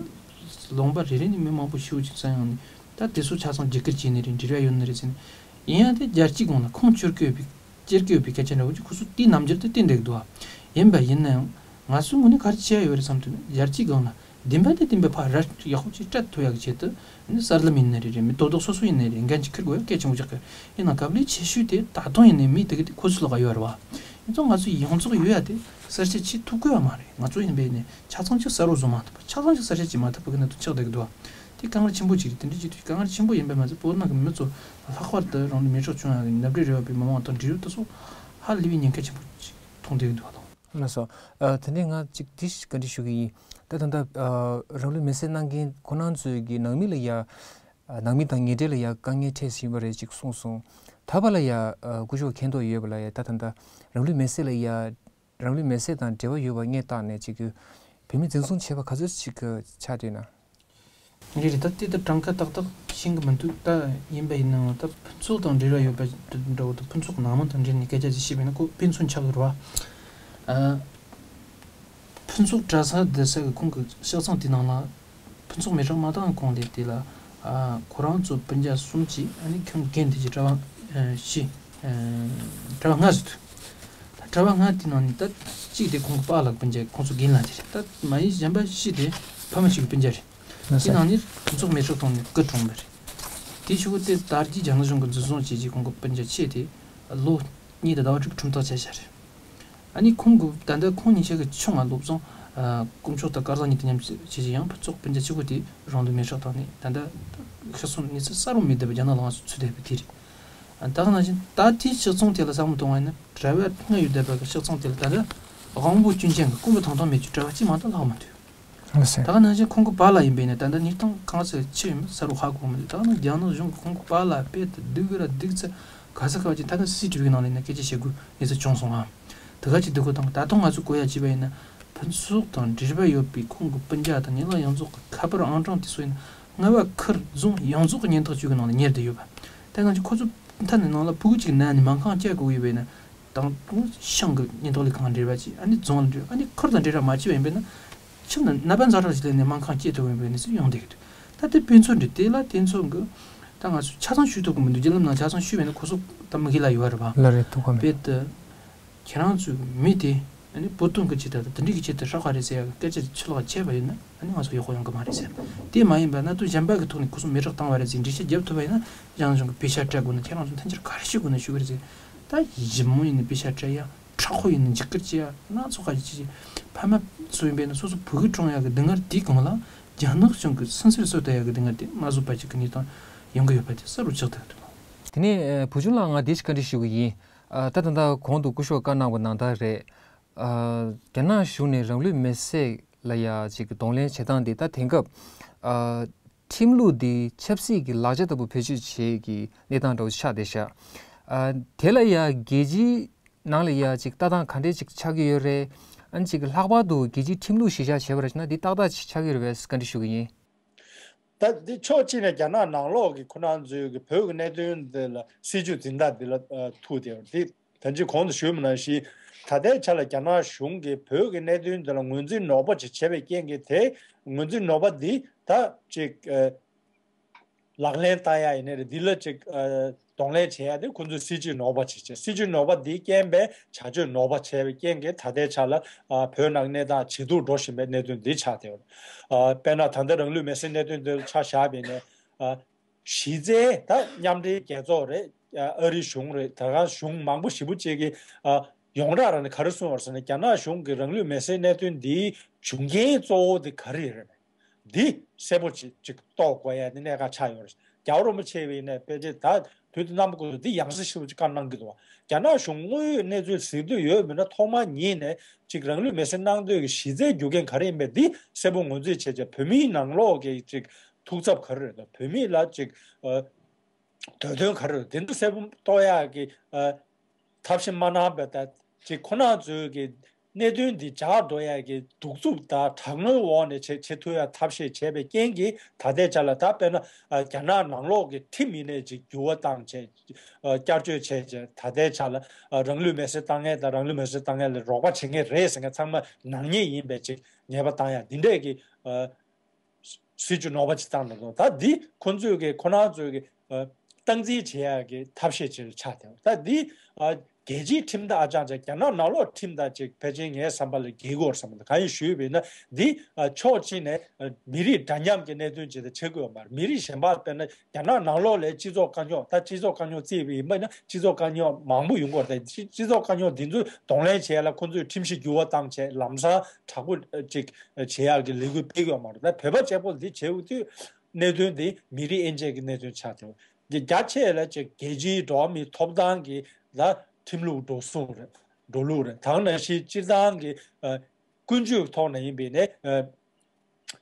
ལུང་པ་རེ་རེ་ནས་མི་མང་པོ་ཞེ་པོ་ཅིག་བསམ་ཡོང་ནས། ད་དེ་ཚོ་ཆ་ཚང་རྒྱུད་སྐུལ་བྱས་ནི་རེད། འབྲེལ་བ་ཡོད་ནི་རེད་ཟེར་ནས། ཡིན་ཡང་དེ་རྒྱལ་སྤྱིའི་སྒང་ལ་ཁུངས་བཅོལ་གྱི་ཡོད་པའི། བཅོལ་གྱི་ཡོད་པའི་སྐད་ཆ་འདྲ་བོ་ཅིག་ཁོ་ཚོ་དེའི་རྣམ་འགྱུར་དེ་བསྟན་བསྡད་ཀྱི་འདུག་བ། ཡིན་པ་ཡིན་ན་ཡང་ང་ཚོའི་ངོས་ནས་ག་རེ་བྱེད་ཡ་ཡོད་རེད་བསམ་དུས་ན། རྒྱལ་སྤྱིའི་སྒང་ལ་བདེན་པ་དེ་བདེན་པའི་ཕར་ར་ཡག་པོ་ཅིག་སྤྲད་ཐུབ་ཡག་གི་ཆེད་དུ། ནི་གསར་ལམ་ཡིན་ནི་རེད། རེད་མི་རྡོག་རྡོག་སོ་སོ་ཡིན་ནི་རེད། འགན་ཅིག་འཁུར་དགོས་ཡ་གལ་ཆེན་པོ་ཆགས་ཀྱི་ཡོད། ཡིན་ནའང་གབ་ལས་ཆེ་ཤོས་དེ་ད་དུང་ཡིན་ནའི་མི་དེ་གི་དེ་ཁོ་ཚོའི་ལག་ག་ཡོད་རེད་བ། ཡིན་ཙང་ང་ཚོའི་ཡོངས་རྫོགས་ཡོད་ཡ་དེ་གསལ་བཤད་བྱེད་ཐུབ་ཀྱི་ཡོད་མ་རེད། ང་ཚོ་ཡིན་པས་ནི་ཆ་ཚང་ཅིག་གསལ་པོ་བཟོ་མ་ཐུབ་པ། ཆ་ཚང་ཅིག་གསལ་བཤད་བྱེད་མ་ཐུབ་པ་གི་གནད་དོན་ཆགས་བསྡད་ཀྱི་འདུག་བ། དེ་དཀའ་ངལ་ཆེན་པོ་ཅིག་རེད། དེ་འདྲ་བྱེད་དུས་དཀའ་ངལ་ཆེན་པོ་ཡིན་པས་མ་ཚད། བོད་ནང་གི་མི་ཚོ་ལྷག་པར་དུ་རང་ལུས་མེར་སྲེག་བྱུང་ཡག་གི་ནབ་རིབ་རེ་བ་པའི་མི་མང་དང་འབྲེལ་ཡོད་དེ་ཚོ་ཧ་ལས་པའི་ཉེན་ཁ་ཆེན་པོ་ཅིག་མཐོང་བསྡད་ཀྱི་འདུག་བ་དང་། ལགས་སོ། ཨ་དེ་ནས་ང་གཅིག་དེ་ཞིག་བཀའ་འདྲི་ཞུ་གི་ཡིན། ད་ད་ལྟ་ཨ་རང་ལུས་མེར་སྲེག་གནང་མཁན་ཁོ་རང་ཚོའི་གི་ནང་མི་ལ་ཡ། ཨ་ནང་མི་དང་ཉེ་འབྲེལ་ལ་ཡ་དཀའ་ངལ་འཕྲད་བཞིན་པ་རེད་ཅིག་གསུངས་སོང་། ད་བར་ལ་ཡ་ཨ་སྐུ་ཞབས་མཁྱེན་རྟོགས་ཡོད་པ་ལ་ཡ། ད་ད་ལྟ་རང་ལུས་མེར་སྲེག་ལ་ཡ། རང་ལུས་མེར་སྲེག་དང་འབྲེལ་བ་ཡོད་པ་སྔོན་བཏང་ནས་ཅིག་གི་བོད་མི་འཛིན་བཟུང་བྱས་པ་ག་ཚོད་ཅིག་གི་ཆགས་བསྡད་ན། རེད་རེད། ད་ལྟའི་ད་གྲངས་ཀ་ཏག་ཏག་ཤེས་ཀྱི་མི་འདུག་ད་ཡིན་པ་ཡིན་ནའང་ད་ཕུན་ཚོགས་དང་འབྲེལ་བ་ཡོད་པ་འདྲ་བོ་དང་། ཕུན་ཚོགས་ནང་མི་དང་འབྲེལ་ནས་སྐད་ཆ་ཅིག་བཤད་པ་ཡིན་ན་ཁོ་དཔེ་མཚོན་ཆགས་ཀྱི་རེད་བ། ཨ། ཕུན་ཚོགས་གྲྭ་ས་བསྡད་ས་གི་ཁོང་གི་ཤག་ཚང་དེ་ནང་ལ། ཕུན་ཚོགས་མེ་ཏོག་མ་བཏང་གོང་ལས་དེ་ལ། ཨ། ཁོ་རང་ཚོ་སྤུན་ཀྱག་གསུམ་གྱིས་ཨ་ནི་ཁྱིམ་རྒན་དེ་གྱི་གྲྭ་པ་ཨ་བཞི། ཨ། གྲྭ་པ་ལྔ་ཟེར་དུས། ད་གྲྭ་པ་ལྔ་དེ་ནང་ནས་ད་གཅིག་དེ་ཁོང་གི་པཱ་ལགས་སྤུན་ཀྱག་ཁོང་ཚོ་རྒན་ལགས་དེ་རེད། ད་མ་ཡིན་གཞན་པ་བཞི་དེ་ཕ་མ་གཅིག་གི་སྤུན་ཀྱག་རེད། དེ་ནང་ནས་ཕུན་ཚོགས་མེ་ཏོག་བཏང་ནས་སྐུ་གྲོངས་པ་རེད། དེའི་གཞུག་གུ་དེ་དར་རྒྱས་རྒྱ་ནག་གཞུང་གིས་འཛིན་བཟུང་བྱས་རྗེས་ཁོང་གི་སྤུན་ཀྱག་ཆེ་དེ་ལོ་གཉིས་དང་ཟླ་བ་དྲུག་ཁྲིམས་ཐག་བཅད་བཞག་རེད། ཨ་ནི་ཁོང་གི་ད་ལྟ་ཁོང་གཉིས་ཆ་གི་ཆུང་བ་བློ་བཟང་། ཨ། དཀོན་མཆོག་དང་དཀར་བཟང་གཉིས་དང་མཉམ་བྱས་ཀྱི་ཡང་ཕུན་ཚོགས་སྤུན་ཀྱག་གཅིག་པོ་དེ་རང་ལུས་མེ་སྲེག་བཏང་ནས་ད་ལྟ་ཤི་སོང་། གནས་ཚུལ་གསལ་པོ་མེད་བསྡད་པ། རྒྱ་ནག་ལ་ང་ཚོ་ཚུད་བསྡད་པ་དེ་རེད། ཨ། ད་ག་ནང་བཞིན་ད་ལྟའི་ཤག་ཚང་དེ་ལ་བསམ་བློ་གཏོང་བ་ཡིན་ན། གྲྭ་པ་ལྔ་ཡོད་བསྡད་པ་གི་ཤག་ཚང་དེ་ལ་ད་ལྟ་དབང་པོ་སྐྱོན་ཅན་གྱི་སྐོམ་པ་དང་དོན་མེད་ཀྱི་གྲྭ་པ་གཅིག་མ་གཏོགས་ལྷག་མི་འདུག། ལགས་སོ། ད་ག་ནང་བཞིན་ཁོང་གི་པཱ་ལགས་ཡིན་པས་ན་ད་ལྟ་ཉིས་སྟོང་གང་ཚེ་ཆེ་ཡིན་ས་རུ་ཧ་གོ་མི་འདུག། ད་ག་ནང་རྒྱ་ནག་གཞུང་གིས་ཁོང་གི་པཱ་ལགས་དཔེ་དེ་སྡུག་གི་ར་སྡུག་ཚེ་ག་ས་ག་བ་ཅིག་ད་ནི་སི་སི་ཊི་བི་གི་ནང་ལ་ཡིན་ན་སྐད་ཆ་བཤད་དགོས་གནས་ཚུལ་བྱུང་སོང་ང་། དེ་ག་ཅིག་སྡུག་གོ་དང་། ད་དུང་ང་ཚོ་གོ་ཡ་བྱས་པ་ཡིན་ན། ཕུན་ཚོགས་དང་འབྲེལ་བ་ཡོད་པའི་ཁོང་གི་སྤུན་ཀྱག་དང་ཉེ་ལག་ཡོངས་རྫོགས་ཀྱི་ཁ་པར་ཨང་གྲངས་དེ་ཚོ་ཡིན་ན། རྔ་བ་ཁུལ་རྫོང་ཡོངས་རྫོགས་ཀྱི་ཉེན་རྟོག་ཅུས་ཀྱི་ནང་ལ་ཉར་བསྡད་ཡོད་པ། ད་ང་ཚོ་ཁོ་ཚོ་མཐའ་ནས་ནང་ལ་ཕྲུ་གུ་གཅིག་ན་ནི་སྨན་ཁང་བསྐྱལ་དགོས་ཡོད་པས་ན། དང་པོ་ཤང་གི་ཉེན་རྟོག་ལས་ཁང་འབྲེལ་བ་བྱས། ཨ་ནི་རྫོང་ལ་འབྲེལ། ཨ་ནི་ཁུལ་དང་འབྲེལ་བ་མ་བྱས་པ་ཡིན་པས་ན། ཁྱིམ་ནང་ནད་པ་ཛ་དྲག་ཅིག་སླེབས་ནས་སྨན་ཁང་སྐྱེལ་ཐུབ་པ་ཡིན་པའི་གནས་ཚུལ་ཡོང་བསྡད་ཀྱི་འདུག། ད་ལྟའི་དཔེ་མཚོན་འདི་དེ་ལ་དེ་ཚོ་གི་ད་ང་ཚོ་ཆ་ཚང་ཞུ་ཐུབ་ཀྱི་མི་འདུག། བརྒྱུད་ལམ་ནང་ཆ་ཚང་ཞུས་པས་ན་ཁོ་ཚོ་ད་མི་སྒེར་ལ་ཡོད་རེད་པ། ལ་རེད། ཐུག་ག་མེད། དཔེ་དེ་ཁྱེད་རང་ཚོའི་མི་དེ་ཨ་ནི་བོད་དོན་གྱི་ཆེད་དུ་དང་དེ་འདྲའི་གི་ཆེད་དུ་སྲེག་པ་རེད་ཟེར་ཡག་གི་སྐད་ཆ་ཕྱི་ལོགས་བྱས་པ་ཡིན་ན། ཨ་ནི་ང་ཚོ་ཡག་པོ་ཡོང་གི་མ་རེད་ཟེར། དེ་མ་ཡིན་པ་གནད་དོན་གཞན་པ་གི་ཐོག་ནས་ཁོ་ཚོ་མེ་སྲེག་བཏང་བ་རེད་ཟེར་འགྲེལ་བཤད་རྒྱབ་ཐུབ་པ་ཡིན་ན། རྒྱ་ནག་གཞུང་གིས་པེ་ཤག་སྤྲད་དགོས་ན་ཁྱེད་རང་ཚོ་མཐུན་འགྱུར་ག་རེ་ཞུ་དགོས་ན་ཞུ་གི་རེད་ཟེར། ད་ཞིབ་མོ་ཡིན་ན་པེ་ཤག་སྤྲད་ཡ། མཁྲེགས་པོ་ཡིན་ན་འཇིགས་སྐུལ་བྱེད་ཡ། སྣ་ཚོགས་ཁ་ཅིག་བྱེད། ཕ་མ་ཚོ་ཡིན་པས་ན་སོ་སོ་བུ་གུ་གྲོངས་ཡག་གི་སྡུག་བསྔལ་དེའི་སྒང་ལ་རྒྱ་ནག་གཞུང་གིས་སུན་གཙེར་བཟོ་བསྡད་ཡག་གི་སྡུག་བསྔལ་དེ་མ་བཟོད་པ་ཅིག་གི་གནས་སྟངས་ཡོང་གི་ཡོད་པ་དེ་གསལ་པོ་ཆགས་བསྡད་ཀྱི་འདུག། དེ་ནས་ཨ་བུ་ཆུང་ལགས། ང་འདི་ཞིག་བཀའ་འདྲི་ཞུ་གི་ཡིན། ཨ་ད་ད་ལྟ་གོང་དུ་སྐུ་ཞབས་བཀའ་གནང་བ་ནང་ལྟར་རེད། ཨ་རྒྱ་ནག་གཞུང་ནས་རང་ལུས་མེར་སྲེག་ལ་ཡ་ཅིག་གདོང་ལེན་བྱེད་སྟངས་འདི་ད་དེང་སྐབས་ཨ་ཁྲིམས་ལུགས་འདི་ཆབ་སྲིད་ཀྱི་ལག་ཆ་ལྟ་བུ་བེད་སྤྱོད་བྱེད་ཀྱི་གནས་སྟངས་འདྲ་བོ་ཆགས་བསྡད་ཤག། ཨ་དེ་ལ་ཡ་རྒྱལ་སྤྱིའི་ནང་ལ་ཡ་ཅིག་ལྟ་སྟངས་ག་འདྲས་ཅིག་ཆགས་ཀྱི་ཡོད་རེད། ཨ་ནི་ཅིག་ལྷག་པར་དུ་རྒྱལ་སྤྱིའི་ཁྲིམས་ལུགས་གཞིར་བཞག་བྱས་པ་རེད་ན་འདི་ཏག་ཏག་ཅིག་ཆགས་ཀྱི་ཡོད་རེད་པས་བཀའ་འདྲི་ཞུ་གི་ཡིན། ད་འདི་ཕྱོགས་གཅིག་ནས་རྒྱ་ནག་ནང་ལོགས་ཀྱི་ཁོ་རང་ཚོའི་གི་བོད་ཀྱི་གནད་དོན་འདི་ལ་སྲིད་བྱུས་འཛིན་སྟངས་འདི་ལ་ཨ་ཐུག་བསྡད་ཡོད་རེད། འདི་ད་ཅི་གོང་དུ་ཞུས་པ་ནང་བཞིན་ད་ལྟའི་ཆ་ལ་རྒྱ་ནག་གཞུང་གིས་བོད་ཀྱི་གནད་དོན་འདི་ལ་ངོས་འཛིན་ནོར་བ་ཅིག་བྱས་པའི་རྐྱེན་གྱིས། དེ་ངོས་འཛིན་ནོར་བ་འདི་ད་ཅིག་ཨ་ལག་ལེན་བསྟར་ཡ་ཡིན་ནའི་རེད། འདི་ལ་ཅིག་ཨ་གདོང་ལེན་བྱེད་ཡ་དེ་ཁོ་ཚོས་སྲིད་བྱུས་ནོར་བ་ཅིག་བྱས། སྲིད་བྱུས་ནོར་བ་འདིའི་རྐྱེན་པས་བྱ་སྤྱོད་ནོར་བ་བྱས་པའི་རྐྱེན་གྱིས་ད་ལྟའི་ཆ་ལ་ཨ་བོད་ནང་གནས་སྟངས་ཇེ་སྡུག་འགྲོ་བཞིན་པའི་གནད་དོན་འདི་ཆགས་བསྡད་ཡོད། ཨ་དཔེར་ན་ད་ལྟ་རང་ལུས་མེར་སྲེག་གནད་དོན་འདི་ཆ་བཞག་པ་ཡིན་ནའི་ཨ་གཞི་རྩའི་ད་མཉམ་འབྲེལ་རྒྱལ་ཚོགས་རེད། ཨ་རི་གཞུང་རེད། ད་ག་གཞུང་མང་པོ་ཞེ་པོ་ཅིག་གིས་ཨ་ཡོངས་གྲགས་རང་ནས་ག་རེ་གསུངས་ཡོད་ཟེར་ན། རྒྱ་ནག་གཞུང་གིས་རང་ལུས་མེར་སྲེག་གནད་དོན་འདིའི་བྱུང་རྐྱེན་གཙོ་བོ་དེ་ག་རེ་རེད། འདི་གསལ་པོ་ཅིག་ཅིག་རྟོགས་དགོས་ཡ་དེ་གནད་འགག་ཆགས་ཡོད་རེད། རྒྱལ་བ་རིན་པོ་ཆེ་བས་ནས་ཕལ་ཆེར་ད་དུས་དེ་རྣམ་པ་ཀུན་ཏུ་འདི་ཡང་སེ་ཞེ་པོ་ཅིག་བཀའ་གནང་གི་འདུག་བ། རྒྱ་ནག་གཞུང་དངོས་ཡོད་གནས་ཚུལ་གཟིགས་འདོད་ཡོད་མེད་ན། ཐོག་མ་ཉིད་ནས་ཅིག་རང་ལུས་མེར་སྲེག་གནང་འདོད་ཀྱི་གཞི་རྩའི་རྒྱུ་རྐྱེན་ག་རེ་ཡིན་པས་འདི་གསལ་པོ་ངོས་འཛིན་བྱས་བྱས། བོད་མིའི་ནང་ལོགས་ཀྱི་ཅིག་ཐུགས་འཚབ་ག་རེ་རེད་དང་། བོད་མི་ལ་ཅིག་ཨ་འདོད་དོན་ག་རེ་རེད། དེ་ཚོ་གསལ་པོ་རྟོགས་ཡག་གི་ཨ་ཐབས་ཤེས་མ་གནང་བས། ད་ཅིག་ཁོ་རང་ཚོའི་གི་གནད་དོན་འདི་འཇགས་འགྲོ་ཡ་གི་གདུག་རྩུབ་དང་དྲག་གནོན་འོག་ནས་བྱེད་བྱེད་ཐུབ་ཡ་ཐབས་ཤེས་བྱས་པའི་རྐྱེན་གྱིས་ད་ལྟའི་ཆ་ལ། ད་དཔེར་ན་ཨ་རྒྱ་ནག་ནང་ལོགས་ཀྱི་ཁྲིམས་ཡིན་ནའི་ཅིག་འགྱུར་བ་བཏང་བྱས། ཨ་བསྐྱར་བཅོས་བྱས་བྱས། ད་ལྟའི་ཆ་ལ་ཨ་རང་ལུས་མེར་སྲེག་བཏང་མཁན་དང་རང་ལུས་མེར་སྲེག་བཏང་མཁན་ལ་རོགས་པ་བྱེད་མཁན་རེད་ཟེར་མཁན་ཚང་མ་ནག་ཉེས་ཡིན་པའི་ཅིག་ཉེས་པ་བཏང་ཡ་འདི་འདྲས་ཀྱི་ཨ་སྲིད་བྱུས་ནོར་བ་ཅིག་བཏང་འདུག། ད་འདི་ཁོ་ཚོས་ཀྱི་ཁོ་རང་ཚོས་ཀྱི་ཨ་སྟངས་འཛིན་བྱེད་ཡག་གི་ཐབས་ཤེས་ཅིག་ཆགས་བསྡད། ད་འདི་ཨ་རྒྱལ་སྤྱིའི་ཁྲིམས་དང་ཨ་ཅང་ཅང་རྒྱ་ནག་ནང་ལོགས་ཁྲིམས་དང་ཅིག་ཕལ་ཆེར་ངའི་བསམ་པ་ལ་འགལ་གྱི་ཡོད་བསམ་གྱི་འདུག། གང་ཡིན་ཞུས་པ་ཡིན་ན། འདི་ཨ་ཕྱོགས་གཅིག་ནས་ཨ་མི་རིགས་འདྲ་མཉམ་གྱི་གནད་དོན་ཅིག་དང་ཆགས་ཀྱི་ཡོད་མ་རེད། མི་རིགས་གཞན་པ་དཔེར་ན་རྒྱ་ནག་ནང་ལོགས་ལ་སྤྱི་ཚོགས་དཀའ་རྙོག། ད་སྤྱི་ཚོགས་དཀའ་རྙོག་བརྩིས་པ་ཡིན་པ་ཡིན་ན་སྤྱི་ཚོགས་དཀའ་རྙོག་མང་པོ་ཡོང་གི་ཡོད་རེད། སྤྱི་སྤྱི་ཚོགས་དཀའ་རྙོག་འདི་ཚོ་གདོང་ལེན་བྱེད་ཡ་ལ་ཁོང་ཚོས་ཁྲིམས་གཞི་འགྱུར་བ་བཏང་བྱས་ལམ་སང་དྲག་པོ་ཅིག་བྱེད་ཡག་གི་ལས་འགུལ་སྤེལ་གྱི་ཡོད་མ་རེད། ད་བོད་པ་གཅིག་པོ་འདི་བྱེད་དུས་གནད་དོན་འདི་མི་རིགས་དབྱེ་འབྱེད་ཀྱི་གནད་དོན་ཆགས་ཏེ། རྒྱ་རྒྱ་ཆེ་ལ་ཅིག་རྒྱལ་སྤྱིའི་འགྲོ་བ་མིའི་ཐོབ་ཐང་གི་ལ་ཁྲིམས་ལུགས་འགྲོ་སོང་རེད། འགྲོ་ལུགས་རེད། དེ་ནང་བཞིན་སྤྱིར་བཏང་གི་ཨ་ཀུན་སྤྱོད་ཐོག་ནས་ཡིན་པས་ནས་ཨ་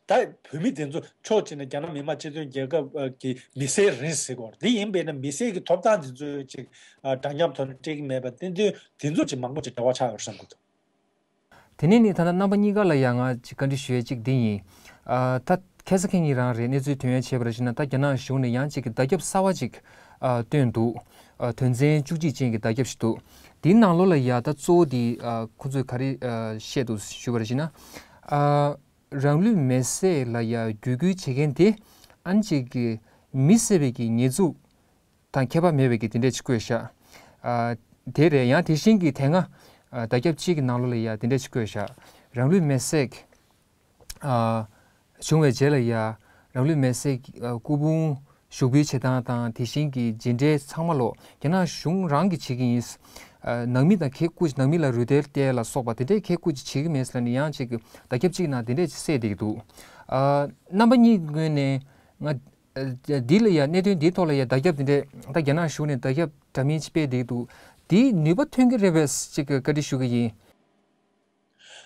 ད་བོད་མི་དེ་ཚོ་ཕྱོགས་གཅིག་ནས་རྒྱ་ནག་མི་དམངས་སྤྱི་མཐུན་རྒྱལ་ཁབ་ཀྱི་མི་སེར་རེད་ཟེར་གྱི་ཡོད་རེད། འདི་ཡིན་པས་ན་མི་སེར་གྱི་ཐོབ་ཐང་དེ་ཚོ་ཅིག་ཨ་འདྲ་མཉམ་ཐོག་ནས་སྤྲད་ཀྱི་མེད་པ་དེ་ཚོ་དེ་ཚོ་ཅིག་མང་པོ་ཅིག་འབྲེལ་བ་ཆགས་ཡོད་བསམ་གྱི་འདུག། དེ་ནས་ནི་ད་ལྟ་རྣམ་པ་གཉིས་ཀ་ལ་ཡང་ང་ཅིག་བཀའ་འདྲི་ཞུ་ཡས་གཅིག་འདི་ཡིན། ཨ་ད་ཁ་སང་ཁ་ཉིན་རང་རེད། གནས་ཚུལ་ཐོན་ཡས་བྱས་པ་རེད་ཞུ་ན། ད་རྒྱ་ནག་གཞུང་ནས་ཡང་ཅིག་གི་བརྡ་ཁྱབ་གསར་བ་ཅིག་ ཨ་བཏོན་འདུག་ཨ་དོན་ཚན་བཅུ་གཅིག་ཅན་གྱི་བརྡ་ཁྱབ་ཞིག་འདུག་དེའི་ནང་ལོགས་ལ་ཡ་ད་གཙོ་བོ་དེ་ཨ་ཁོ་ཚོས་ག་རེ་ཨ་བཤད་འདུག་ཞུ་བ་རེད་ཅེ་ན། ཨ་རང་ལུས་མེར་སྲེག་ལ་ཡ་བརྒྱུད་སྐུལ་བྱེད་མཁན་དེ་ཨ་ནི་ཅིག་གི་མི་བསད་པའི་གི་ཉེས་འཛུགས་དང་ཁྱད་པར་མེད་པའི་གི་དེ་འདྲས་ཅིག་བཀོད་ཤག་ཨ་དེ་རེད། ཡང་དེ་བཞིན་གྱི་དེ་སྔ་ཨ་བརྡ་ཁྱབ་གཅིག་གི་ནང་ལོགས་ལ་ཡ་དེ་འདྲས་ཅིག་བཀོད་ཤག་རང་ལུས་མེར་སྲེག་ཨ་བྱུང་བའི་རྗེས་ལ་ཡ་རང་ལུས་མེར་སྲེག་ཨ་སྐུ་ཕུང་ཞུགས་འབུལ་བྱེད་སྟངས་དང་དེ་བཞིན་གྱི་ཇི་འདྲའི་ཚང་མ་ལོ་རྒྱ་ནག་གཞུང་རང་གིས་བྱེད་ཀྱི་ཡིན། ཨ་ནང་མི་དང་ཁེ་སྐུ་ནང་མི་ལ་རུས་ཏེལ་སྟེར་ལ་སོགས་པ་དེ་འདྲའི་ཁེ་སྐུ་ཅིག་བྱེད་ཀྱི་མེད་ཟེར་ནས་ཡང་ཅིག་བརྡ་ཁྱབ་གཅིག་ནང་དེ་འདྲས་ཅིག་གསལ་བསྡད་ཀྱི་འདུག་ཨ་རྣམ་པ་གཉིས་ངོས་ནས་ང་ཨ་འདི་ལ་ཡ་གནད་དོན་འདིའི་ཐོག་ལ་ཡ་བརྡ་ཁྱབ་དེ་འདྲས་ད་རྒྱ་ནག་གཞུང་ནས་བརྡ་ཁྱབ་འདྲ་མིན་ཅིག་སྤེལ་བསྡད་ཀྱི་འདུག་འདིས་ནུས་པ་ཐོན་གྱི་རེད་པས་ཅིག་བཀའ་འདྲི་ཞུ་གི་ཡིན།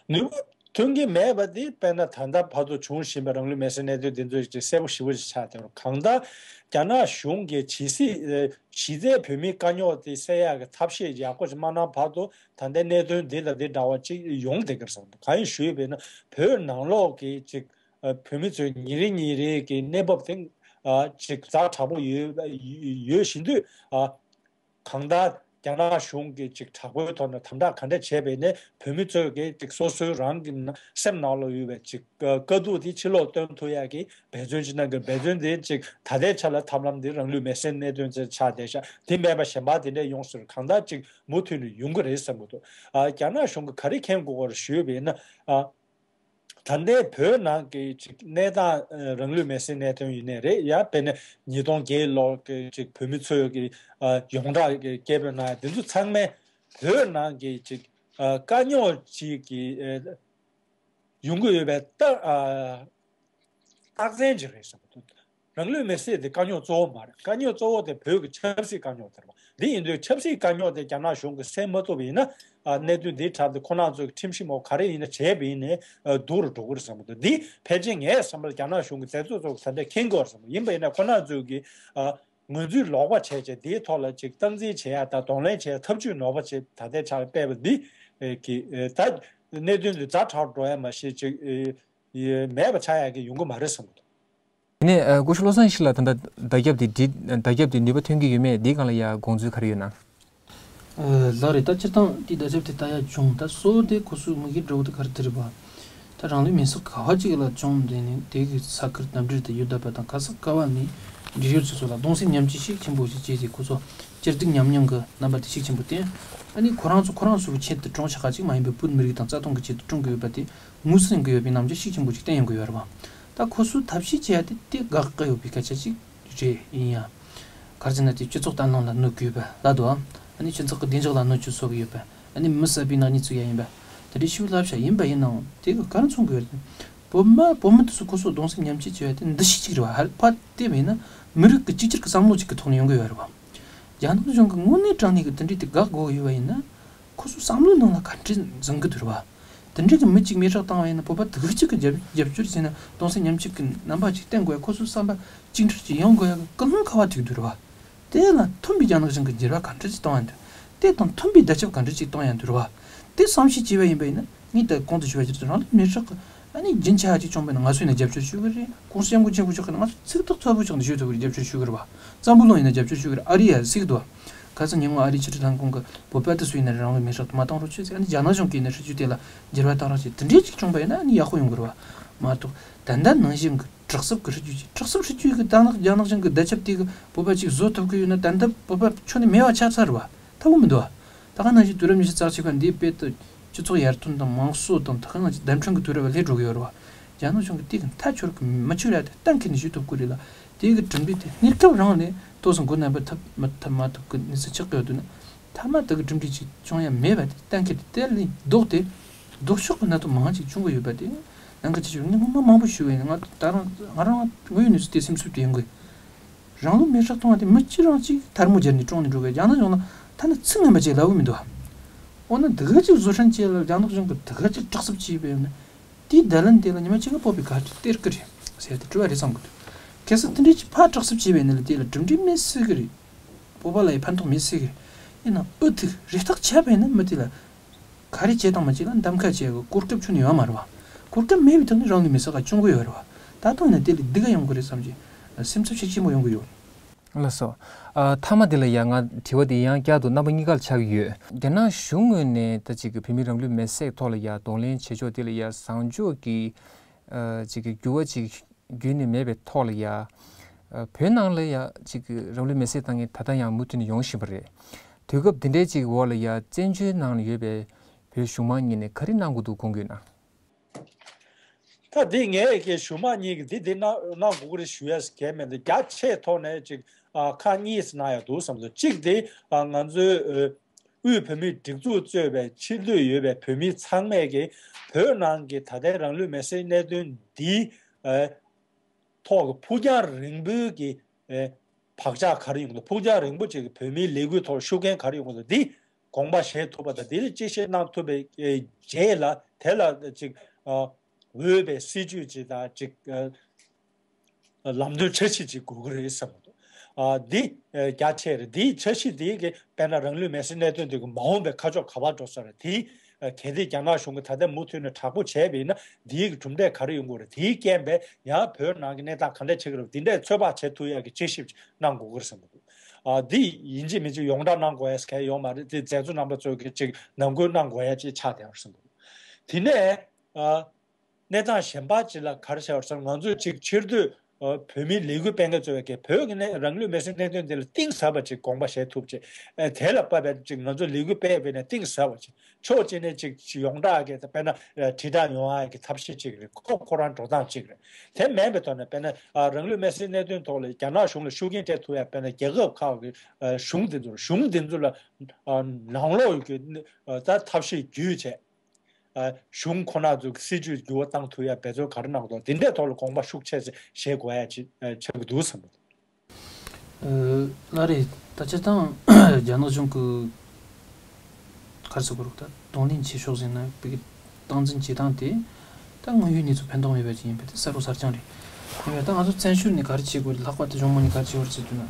ནུས་པ་ཐོན་གྱི་མེད་པ་དེ་དཔེར་ན་ད་ལྟ་བར་དུ་བྱུང་བཞིན་པའི་རང་ལུས་མེར་སྲེག་གནད་དོན་འདི་ཚོ་ཅིག་གསལ་པོ་ཞེ་པོ་ཅིག་ཆགས་བསྡད་པ་རེད། གང་ལྟར་རྒྱ་ནག་གཞུང་གིས་ཇི་སྲིད་ཨ་གཞི་རྩའི་བོད་མིའི་དཀའ་རྙོག་དེ་སེལ་ཡག་གི་ཐབས་ཤེས་ཡག་པོ་ཅིག་མ་གནང་བར་དུ་ད་ལྟའི་གནད་དོན་འདི་དང་འདི་འདྲ་བ་ཅིག་ཡོང་བསྡད་ཀྱི་རེད་བསམ་འདུག་གང་ཡིན་ཞུས་པས་ན་བོད་ནང་ལོགས་ཀྱི་ཅིག་ཨ་བོད་མི་ཚོའི་ཉིན་རེ་ཉིན་རེ་གི་གནས་བབ་དེ་ཨ་ཅིག་ཛ་དྲག་པོ་ཡོད་ཡོད་བཞིན་དུས་ཨ། གང་ལྟར་རྒྱ་ནག་གཞུང་གིས་ཅིག་དྲག་པོའི་ཐོག་ནས་དམ་དྲག་ག་འདྲ་བྱས་པས་ནས་བོད་མི་ཚོས་ཀྱིས་ཅིག་སོ་སོའི་རང་གི་ནང་སེམས་ནང་ལ་ཡོད་པའི་ཅིག་དཀའ་སྡུག་དེ་ཕྱི་ལོགས་སྟོན་ཐུབ་ཡག་གི་འབད་བརྩོན་ཅིག་གནང་གི་འབད་བརྩོན་དེ་ཅིག་ད་ལྟའི་ཆ་ལ་ཐབས་ལམ་དེ་རང་ལུས་མེར་སྲེག་གནད་དོན་ཅིག་ཆགས་བསྡད་ཤག་དེ་མེད་པ་གཞན་པ་དེ་འདྲ་ཡོང་སྲིད། གང་ལྟར་ཅིག་མུ་མཐུད་ནས་ཡོང་གི་རེད་བསམ་གྱི་འདུག་ཨ་རྒྱ་ནག་གཞུང་གིས་ག་རེ་མཁྱེན་དགོས་པ་རེད་ཞུས་པས་ན་ཨ། ད་ལྟའི་བོད་ནང་གི་ཅིག་གནས་སྟངས་ཨ་རང་ལུས་མེར་སྲེག་གནད་དོན་ཡིན་ནའི་རེད། ཡང་དཔེར་ན་ཉིས་སྟོང་བརྒྱད་ལོ་གི་ཅིག་བོད་མི་ཚོས་ཀྱི་ཨ་ཡོངས་གྲགས་ཀྱི་སྐད་འབོད་གནང་ཡ་དེ་ཚོ་ཚང་མས་བོད་ནང་གི་ཅིག་ཨ་དཀའ་རྙོག་ཅིག་གི་ཨ་ཡོང་གི་ཡོད་པའི་རྟགས་ཨ་རྟགས་མཚན་ཅིག་རེད་བསམ་གྱི་འདུག་རང་ལུས་མེར་སྲེག་དེ་དཀའ་རྙོག་གཙོ་བོ་མ་རེད། དཀའ་རྙོག་གཙོ་བོ་དེ་བོད་ཀྱི་ཆབ་སྲིད་དཀའ་རྙོག་དེ་རེད་པ། འདི་ཡིན་དུས་ཆབ་སྲིད་དཀའ་རྙོག་དེ་རྒྱ་ནག་གཞུང་གིས་སེལ་མ་ཐུབ་པ་ཡིན་ན་ཨ་གནད་དོན་འདིའི་གྲས་དེ་ཁོ་རང་ཚོས་ཁྲིམས་གཞི་མོ་ག་རེ་ཡིན་ན་བྱས་པ་ཡིན་ནའི་ཨ་སྡུག་རུ་འགྲོ་གི་རེད་བསམ་གྱི་འདུག་འདི་ཕལ་ཆེར་ངའི་བསམ་པར་རྒྱ་ནག་གཞུང་གི་མཛད་གཙོ་ཚོ་ད་ལྟ་མཁྱེན་གྱི་ཡོད་རེད་བསམ་གྱི་འདུག་ཡིན་པ་ཡིན་ན་ཁོ་རང་ཚོས་ཀྱི་ཨ་ངོས་འཛིན་ལོག་པ་བྱས་བྱས་འདིའི་ཐོག་ལ་ཅིག་སྟངས་འཛིན་བྱེད་ཡ་དང་གདོང་ལེན་བྱེད་ཡ་ཐབས་ཇུས་ནོར་བ་ཅིག་ད་ལྟའི་ཆར་སྤེལ་བ་འདི་ཨེ་གི་ཨེ་ད་གནད་དོན་འདི་ཛ་དྲག་འགྲོ་ཡ་མ་གཞི་ཅིག་ཨེ་ཡེ་མེད་པ་ཆགས་ཡག་གི་ཡོང་གི་མ་རེད་བསམ་གྱི་འདུག་དེ་ནས་ཨ་སྐུ་ཞབས་བློ་བཟང་ཡེ་ཤེས་ལགས་ད་ལྟ་བརྡ་ཁྱབ་དེ་འདི་བརྡ་ཁྱབ་དེ་ནུས་པ་ཐོན་གྱི་ཡོད་མེད་འདིའི་སྒང་ལ་ཡ་དགོངས་ཚུལ་ག་རེ་ཡོད་ན། ཨ་ལགས་རེད། ད་སྤྱིར་བཏང་དེའི་བརྡ་ཁྱབ་དེ་ལྟ་ཡ་བྱུང་། ད་གཙོ་བོ་དེ་ཁོ་ཚོའི་དམིགས་ཡུལ་འདྲ་བོ་དེ་ག་རེ་དེ་རེད་པ། ད་རང་ལུས་མེར་སྲེག་ག་བ་ཅིག་ལ་བྱུང་དེ་ནས་དེ་གི་ས་ཁུལ་འདབས་འབྲེལ་དུ་ཡོད་བསྡད་པ་དང་ག་ས་ག་བ་ནས་འབྲེལ་ཡོད་ཚོ་ཚོ་ལ་གདུང་སེམས་མཉམ་སྐྱེད་ཤུགས་ཆེན་པོ་ཞིག་བྱས་ཏེ་ཁོ་ཚོ་སྐྱིད་སྡུག་མཉམ་མྱོང་གི་རྣམ་པ་དེ་ཤུགས་ཆེན་པོ་བསྟན། ཨ་ནི་ཁོ་རང་ཚོ་ཁོ་རང་ཚོ་གི་ཆེད་དུ་བཀྲོངས་ཤག་ག་ཅིག་མ་ཡིན་པའི་བོད་མི་རིགས་དང་རྩ་དོན་གྱི་ཆེད་དུ་བཀྲོངས་ཀྱི་ཡོད་པ་དེ་ངོས་ཟིན་གྱི་ཡོད་པའི་རྣམ་འགྱུར་ཤུགས་ཆེན་པོ་ཞིག་བསྟན་ཡོང་གི་ཡོད་རེད་པ། ད་ཁོ་ཚོས་ཐབས་ཤེས་བྱས་ཏེ་དེ་དགག་གི་ཡོད་པའི་སྐད་ཆ་ཅིག་རེད། ཡིན་ཡང་ག་རེ་ཟེར་ན་དེ་སྤྱི་ཚོགས་བརྟན་ལྷིང་ལ་གནོད་ཀྱི་ཡོད་པ་ལབ་འདུག་ཨ་ནི་སྤྱི་ཚོགས་ཀྱི་བདེ་འཇགས་ལ་གནོད་སྐྱོན་བཟོ་གི་ཡོད་པ། ཨ་ནི་མི་བསད་པའི་ནག་ཉེས་བཙུགས་ཡ་ཡིན་པ། དེ་འདྲའི་ཤུགས་ལབ་བྱ་ཡིན་པ་ཡིན་ནའང་དེ་ག་ག་རེ་མཚོན་གི་ཡོད་རེད། བོད་མི་བོད་མི་དེ་ཚོ་ཁོ་ཚོ་གདུང་སེམས་མཉམ་སྐྱེད་བྱེད་ཡ་དེ་འདུ་ཤེས་གཅིག་རེད་བ། ཧ་ཕ་དེ་མིན་ན་མི་རིགས་ཀྱི་གཅིག་གྱུར་གྱི་བསམ་བློ་གཅིག་གི་ཐོག་ནས་ཡོང་གི་ཡོད་རེད་བ། རྒྱ་ནག་གཞུང་གི་དངོས་གནས་དྲང་གནས་ཀྱི་དེ་འདྲའི་དེ་དགག་དགོས་ཀྱི་ཡོད་པ་ཡིན་ན། ཁོ་ཚོ་བསམ་བློའི་ནང་ལ་ག་འདྲས་འཛིན་གི་འདུག་རེད་བ། དེ་འདྲའི་གི་མི་གཅིག་མེ་སྲེག་བཏང་བ་ཡིན་ན་བོད་པ་དེ་ག་གཅིག་གི་རྒྱབ་རྒྱབ་སྐྱོར་བྱས་ན་གདུང་སེམས་མཉམ་སྐྱེད་ཀྱི་རྣམ་པ་ཅིག་བསྟན་དགོས་ཡ། ཁོ་ཚོའི་བསམ་པ་གཅིག་སྒྲིལ་ཅིག་ཡོང་དགོས་ཡ་གི་ཀུན་སློང་ག་བ་ཐུག་འདུག་རེད་བ། དེ་ལ་མཐུན་པའི་རྒྱ་ནག་གཞུང་གི་འགྱུར་བ་ག་འདྲ་ཅིག་གཏོང་ཡ་འདུག་དེ་དང་མཐུན་པའི་བརྡ་ཁྱབ་ག་འདྲ་ཅིག་གཏོང་ཡ་འདུག་རེད་བ། དེ་བསམ་ཤེས་བྱས་པ་ཡིན་པ་ཡིན་ན་ངས་ད་གོང་དུ་ཞུས་པ་ཅིག་རང་ལུས་མེ་སྲེག་གི་ཨ་ནི་རྒྱུན་ཆད་ཅིག་བྱུང་བ་ཡིན་ན་ང་ཚོ་ཡིན་ན་རྒྱབ་སྐྱོར་ཞུ་གི་རེད། ༸གོང་ས་༸སྐྱབས་མགོན་ཆེན་པོ་མཆོག་གིས་ང་ཚོ་ཚིག་ཐག་ཚོད་པོ་ཕྱོགས་ནས་ཞུ་ཐུབ་ཀྱི་རྒྱབ་སྐྱོར་ཞུ་གི་རེད་བ། བཙན་པོ་ལུང་ཡིན་ན་རྒྱབ་སྐྱོར་ཞུ་གི་རེད། ཨ་རི་ཡ་ཟེར་གི་འདུག་བ། ཁ་སང་ཉིན་མོ་ཨ་རིའི་ཕྱི་དྲིལ་ལྷན་ཁང་གིས་བོད་པ་དེ་ཚོ་ཡིན་ན་རང་ལུས་མེ་སྲེག་མ་བཏང་རོགས་བྱེད་ཟེར། ཨ་ནི་རྒྱ་ནག་གཞུང་གིས་ཡིན་ན་སྲིད་ཇུས་དེ་ལ་འགྱུར་བ་བཏང་རོགས་བྱེད། དེ་འདྲའི་ཅིག་བྱུང་པ་ཡིན་ན་ཨ་ནི་ཡག་པོ་ཡོང་གི་རེད་བ། མ་གཏོགས་ད་ལྟ་ནང་བཞིན་གྱི་དྲག་གསུབ་ཀྱི་སྲིད་ཇུས་ཀྱི་དྲག་གསུབ་སྲིད་ཇུས་ཀྱི་རྒྱ་ནག་རྒྱ་ནག་གཞུང་གི་བརྡ་ཁྱབ་དེ་གིས་བོད་པ་ཅིག་བཟོ་ཐུབ་ཀྱི་ཡོད་ན་ད་ལྟ་བོད་པ་ཁྱོན་ནས་མེད་པ་ཆགས་ཚར་རེད་བ། ཐབས་མི་འདུག་བ། ད་ག་ནང་བཞིན་དུས་རབས་ཉི་ཤུ་རྩ་གཅིག་པ་འདིའི་དཔེ་ལྟ་སྤྱི་ཚོགས་ཡར་ཐོན་དང་དམངས་གཙོ་དང་ད་ག་ནང་བཞིན་བརྡ་འཕྲིན་གྱི་དུས་རབས་ལ་སླེབས་འགྲོ་གི་ཡོད་རེད་བ། རྒྱ་ནག་གཞུང་གིས་དེ་གི་མཐའ་འཁྱོལ་གི་མ་འཁྱོལ་ཡ་དེ་གཏན་འཁེལ་ནས་ཞུ་ཐུབ་ཀྱི་རེད་ལ། དེ་གི་གྲུབ་འབྲས་དེ་གནས་སྐབས་རང་ནས་ཏོག་ཙམ་མགོ་ན་བ་ཐེབས་མ་ཐེབས་མ་ཐུབ་གི་གནས་ཚུལ་ཆགས་ཀྱི་ཡོད་འདུག་ན། མཐའ་མ་དེ་གི་གྲུབ་འབྲས་ཅིག་བྱུང་ཡ་མེད་པ་དེ་གཏན་འཁེལ་ཏེ་དེ་ལས་ལྡོག་སྟེ་ལྡོག་ཕྱོགས་ཀྱི་གནད་དོན་མང་ཅིག་བྱུང་གི་ཡོད་པ་དེ་ནང་གི་ཅི་ཞིག་ངས་སྔོན་མ་མང་པོ་ཞུས་པ་ཡིན། ང་ད་རང་ང་རང་དངོས་ཡོད་གནས་ཚུལ་དེ་སེམས་འཚབ་དེ་ཡོང་གི། རང་ལུས་མེར་སྲེག་གཏོང་བ་དེ་མི་གཅིག་རང་གཅིག་ཐལ་མོ་སྦྱར་ནས་བཀྲོངས་ནས་འགྲོ་གི། རྒྱ་ནག་གཞུང་ལ་ཐ་ན་ཚིག་ངན་པ་ཅིག་ལབ་གི་མི་འདུག་འོ་ན་འདི་ག་ཅིག་བཟོ་སྐྲུན་བྱས་ལ་རྒྱ་ནག་གཞུང་གིས་འདི་ག་ཅིག་དྲག་གསབ་བྱས་པས་ན། དེའི་བརྡ་ལན་དེ་ལ་ཉི་མ་གཅིག་ལ་བོད་པས་ག་ཅིག་སྟེར་གི་རེད་ཟེར་ཏེ་དྲི་བ་རེ་བསམ་གི་འདུག་གལ་སྲིད་དེ་འདྲའི་ཅིག་ཕར་དྲག་གསབ་བྱས་པས་ན་ལ་དེ་ལ་གྲུབ་འབྲས་མེད་སྲིད་གི་རེད། བོད་པ་ལ་ཡི་ཕན་ཐོགས་མེད་སྲིད་གི་རེད། ཡིན་ནའང་ཨུ་ཐུག་རེ་ཐག་ཆད་པས་ན་མི་དེ་ལ་ག་རེ་བྱེད་དང་མ་བྱེད་ལ་གདམ་ཁ་བྱེད་གི་གོ་སྐབས་ཁྱོན་ནས་ཡོད་མ་རེད་བ། གོ་སྐབས་མེད་པའི་ཐོག་ནས་རང་ལུས་མེར་སྲེག་ག་བཅོང་གི་ཡོད་རེད་བ། ད་དུང་ཡིན་ན་དེ་ལས་སྡུག་ག་ཡོང་གི་རེད་བསམ་གྱི་སེམས་འཚབ་ཤུགས་ཆེན་པོ་ཡོང་གི་ཡོད། ལགས་སོ། ཨ། མཐའ་མ་འདི་ལ་ཡ་ང་དྲི་བ་འདི་ཡང་བསྐྱར་དུ་རྣམ་པ་གཉིས་ཀར་ཆགས་ཀྱི་ཡོད། རྒྱ་ནག་གཞུང་ངོས་ནས་ད་ཅིག་བོད་མིའི་རང་ལུས་མེར་སྲེག་ཐོག་ལ་ཡ་གདོང་ལེན་བྱེད་ཕྱོགས་འདི་ལ་ཡ་བཟང་ཕྱོགས་ཀྱི་ཨ། ཅིག་གི་འགྱུར་བ་ཅིག་བརྒྱུད་ནས་མེད་པའི་ཐོག་ལ་ཡ། ཨ། བོད་ནང་ལ་ཡ་ཅིག་གི་རང་ལུས་མེར་སྲེག་བཏང་མཁན་ད་ལྟ་ཡང་མུ་མཐུད་ནས་ཡོང་བཞིན་པ་རེད། དུས་སྐབས་འདི་འདྲའི་ཅིག་འོག་ལ་ཡ་བཙན་བྱོལ་ནང་ལ་ཡོད་པའི་བོད་གཞུང་མང་གཉིས་ནས་ག་རེ་གནང་དགོས་འདུག་དགོངས་ཀྱི་ཡོད་ན། ད་འདི་ངས་ཀྱི་གཞུང་མང་གཉིས་ཀྱི་འདི་འདི་གནང་གནང་དགོས་ཀྱི་རེད་ཞུ་ཡ་གལ་མེད་འདུག་རྒྱ་ཆེའི་ཐོག་ནས་ཅིག་ཨ། ཁག་གཉིས་གནང་ཡ་འདུག་བསམ་འདུག་གཅིག་དེ་ཨ། ང་ཚོའི་ཨ། དབུས་བོད་མིའི་སྒྲིག་འཛུགས་གཙོས་པའི་ཕྱི་སྡོད་ཡོད་པའི་བོད་མི་ཚང་མས་ཀྱི་བོད་ནང་གི་ད་ལྟའི་རང་ལུས་མེར་སྲེག་གནད་དོན་འདིའི་ཨ། ཐོག་གི་ཕུགས་རྒྱང་རིང་པོའི་གི་ཨ། བག་ཆགས་ག་རེ་ཡོང་གི་འདུག་ཕུགས་རྒྱང་རིང་པོ་ཅིག་གི་བོད་མིའི་ལས་འགུལ་ཐོག་ཤུགས་རྐྱེན་ག་རེ་ཡོང་གི་འདུག་འདི་དགོངས་པ་བཞེས་ཐུབ་པ་དང་། འདི་ལ་དཔྱད་ཞིབ་གནང་ཐུབ་པའི་ཨ། རྗེས་ལ་དེ་ལ་ཅིག་ཨ། འོས་པའི་སྲིད་ཇུས་ཅིག་དང་ཅིག་ཨ། ལམ་སྟོན་འཆར་གཞི་ཅིག་དགོས་ཀྱི་རེད་བསམ་གྱི་འདུག་ཨ། འདི་ཨ། རྒྱ་ཆེ་རེད། འདིའི་འཆར་གཞི་འདི་གི་དཔེར་ན་རང་ལུས་མེར་སྲེག་གནད་དོན་འདི་གི་མ་འོངས་པའི་ཁ་ཕྱོགས་ག་པར་འགྲོ་ས་རེད། དེ་ཨ། གལ་ཏེ་རྒྱ་ནག་གཞུང་གིས་ད་ལྟ་མུ་མཐུད་ནས་དྲག་པོ་བྱས་པ་ཡིན་ན་འདིའི་གི་གྲུབ་འབྲས་ག་རེ་ཡོང་གི་རེད། དེའི་རྐྱེན་པས་ཡང་བོད་ནང་གི་གནས་སྟངས་ག་འདྲ་ཆགས་ཀྱི་རེད། འདི་འདྲས་ཚོད་དཔག་བྱེད་ཐུབ་ཡག་གི་དཔྱད་ཞིབ་ཅིག་གནང་དགོས་ཀྱི་རེད་བསམ་གྱི་འདུག་ཨ། འདི་ཡིན་གཅིག་མིན་གཅིག་ཡོངས་གྲགས་གནང་དགོས་ཡ་གལ་ཡོད་མ་རེད། དེ་མཛད་གཙོ་རྣམ་པ་ཚོས་གི་ཅིག་ནང་ཁུལ་གནང་དགོས་ཡ་ཅིག་ཆགས་བསྡད་ཡོད་རེད་བསམ་གྱི་འདུག་དེ་ནས་ཨ། གནས་སྟངས་གཞན་པ་ཅིག་ལ་ག་རེ་བྱས་པ་རེད་ཟེར་ན། ང་ཚོས་ཅིག་ཕྱིར་སྡོད་ཨ། བོད་མིའི་ལས་འགུལ་སྤེལ་མཁན་ཚོས་ཀྱི་བོད་ཀྱི་གནས་རང་ལུས་མེར་སྲེག་གནད་དོན་འདི་ལ་གཏིང་ཟབ་པ་ཅིག་དགོངས་པ་བཞེས་ཐུབ་ཅིག་ཨ། དེ་ལ་དཔག་པའི་ཅིག་ང་ཚོས་ལས་འགུལ་སྤེལ་བ་ཡིན་ན་གཏིང་ཟབ་པ་ཅིག་ཕྱོགས་གཅིག་ནས་ཅིག་ཅིག་ཡོངས་གྲགས་ཀྱི་དཔེར་ན་ཨ། དྲིལ་བསྒྲགས་ཡོང་ཡ་གི་ཐབས་ཤེས་ཅིག་རེད། ཁོ་ཁོ་རང་འགྲོ་སྟངས་ཅིག་རེད། དེ་མིན་པའི་ཐོག་ནས་དཔེར་ན་ཨ། རང་ལུས་མེར་སྲེག་གནད་དོན་ཐོག་ལ་རྒྱ་ནག་གཞུང་ལ་ཤུགས་རྐྱེན་སྤྲད་ཐུབ་ཡ་དཔེར་ན་རྒྱལ་ཁབ་ཁག་གི་ཨ། གཞུང་འདི་ཚོར་གཞུང་འདི་ཚོ་ལ་ཨ། ནང་ལོགས་ཀྱི་ཨ། ད་ཐབས་ཤེས་བརྒྱུད་བྱས། ཨ། གཞུང་ཁོ་ན་ཚོས་སྲིད་ཇུས་འགྱུར་བ་བཏང་ཐུབ་ཡ་འབད་བརྩོན་ག་རེ་གནང་དགོས། དེ་འདྲའི་ཐོག་ལ་དགོངས་པ་ཤུགས་ཆེ་ཙམ་བཞེས་དགོས་ཡ་ཅིག་ཨ། ཆགས་ཀྱི་འདུག་བསམ་གྱི་འདུག་ཨ། ལགས་རེད། ད་སྤྱིར་བཏང་རྒྱ་ནག་གཞུང་གི་ག་རེ་ཟེར་དགོས་རེད། ད་གདོང་ལེན་བྱེད་ཕྱོགས་ཟེར་ན་བོད་ཀྱི་སྟངས་འཛིན་བྱེད་སྟངས་དེ་ད་དངོས་ཡོད་གནས་ཚུལ་ཕན་ཐོགས་མེད་པ་ཅིག་ཡིན་པས་དེ་གསལ་པོ་གསལ་རྐྱང་རེད། ཡིན་པས་ད་ང་ཚོ་བཙན་བྱོལ་ནས་ག་རེ་བྱེད་དགོས་རེད། ལྷག་པར་དུ་གཞུང་མང་ནས་ག་རེ་བྱེད་དགོས་རེད་ཟེར་དུས་ན།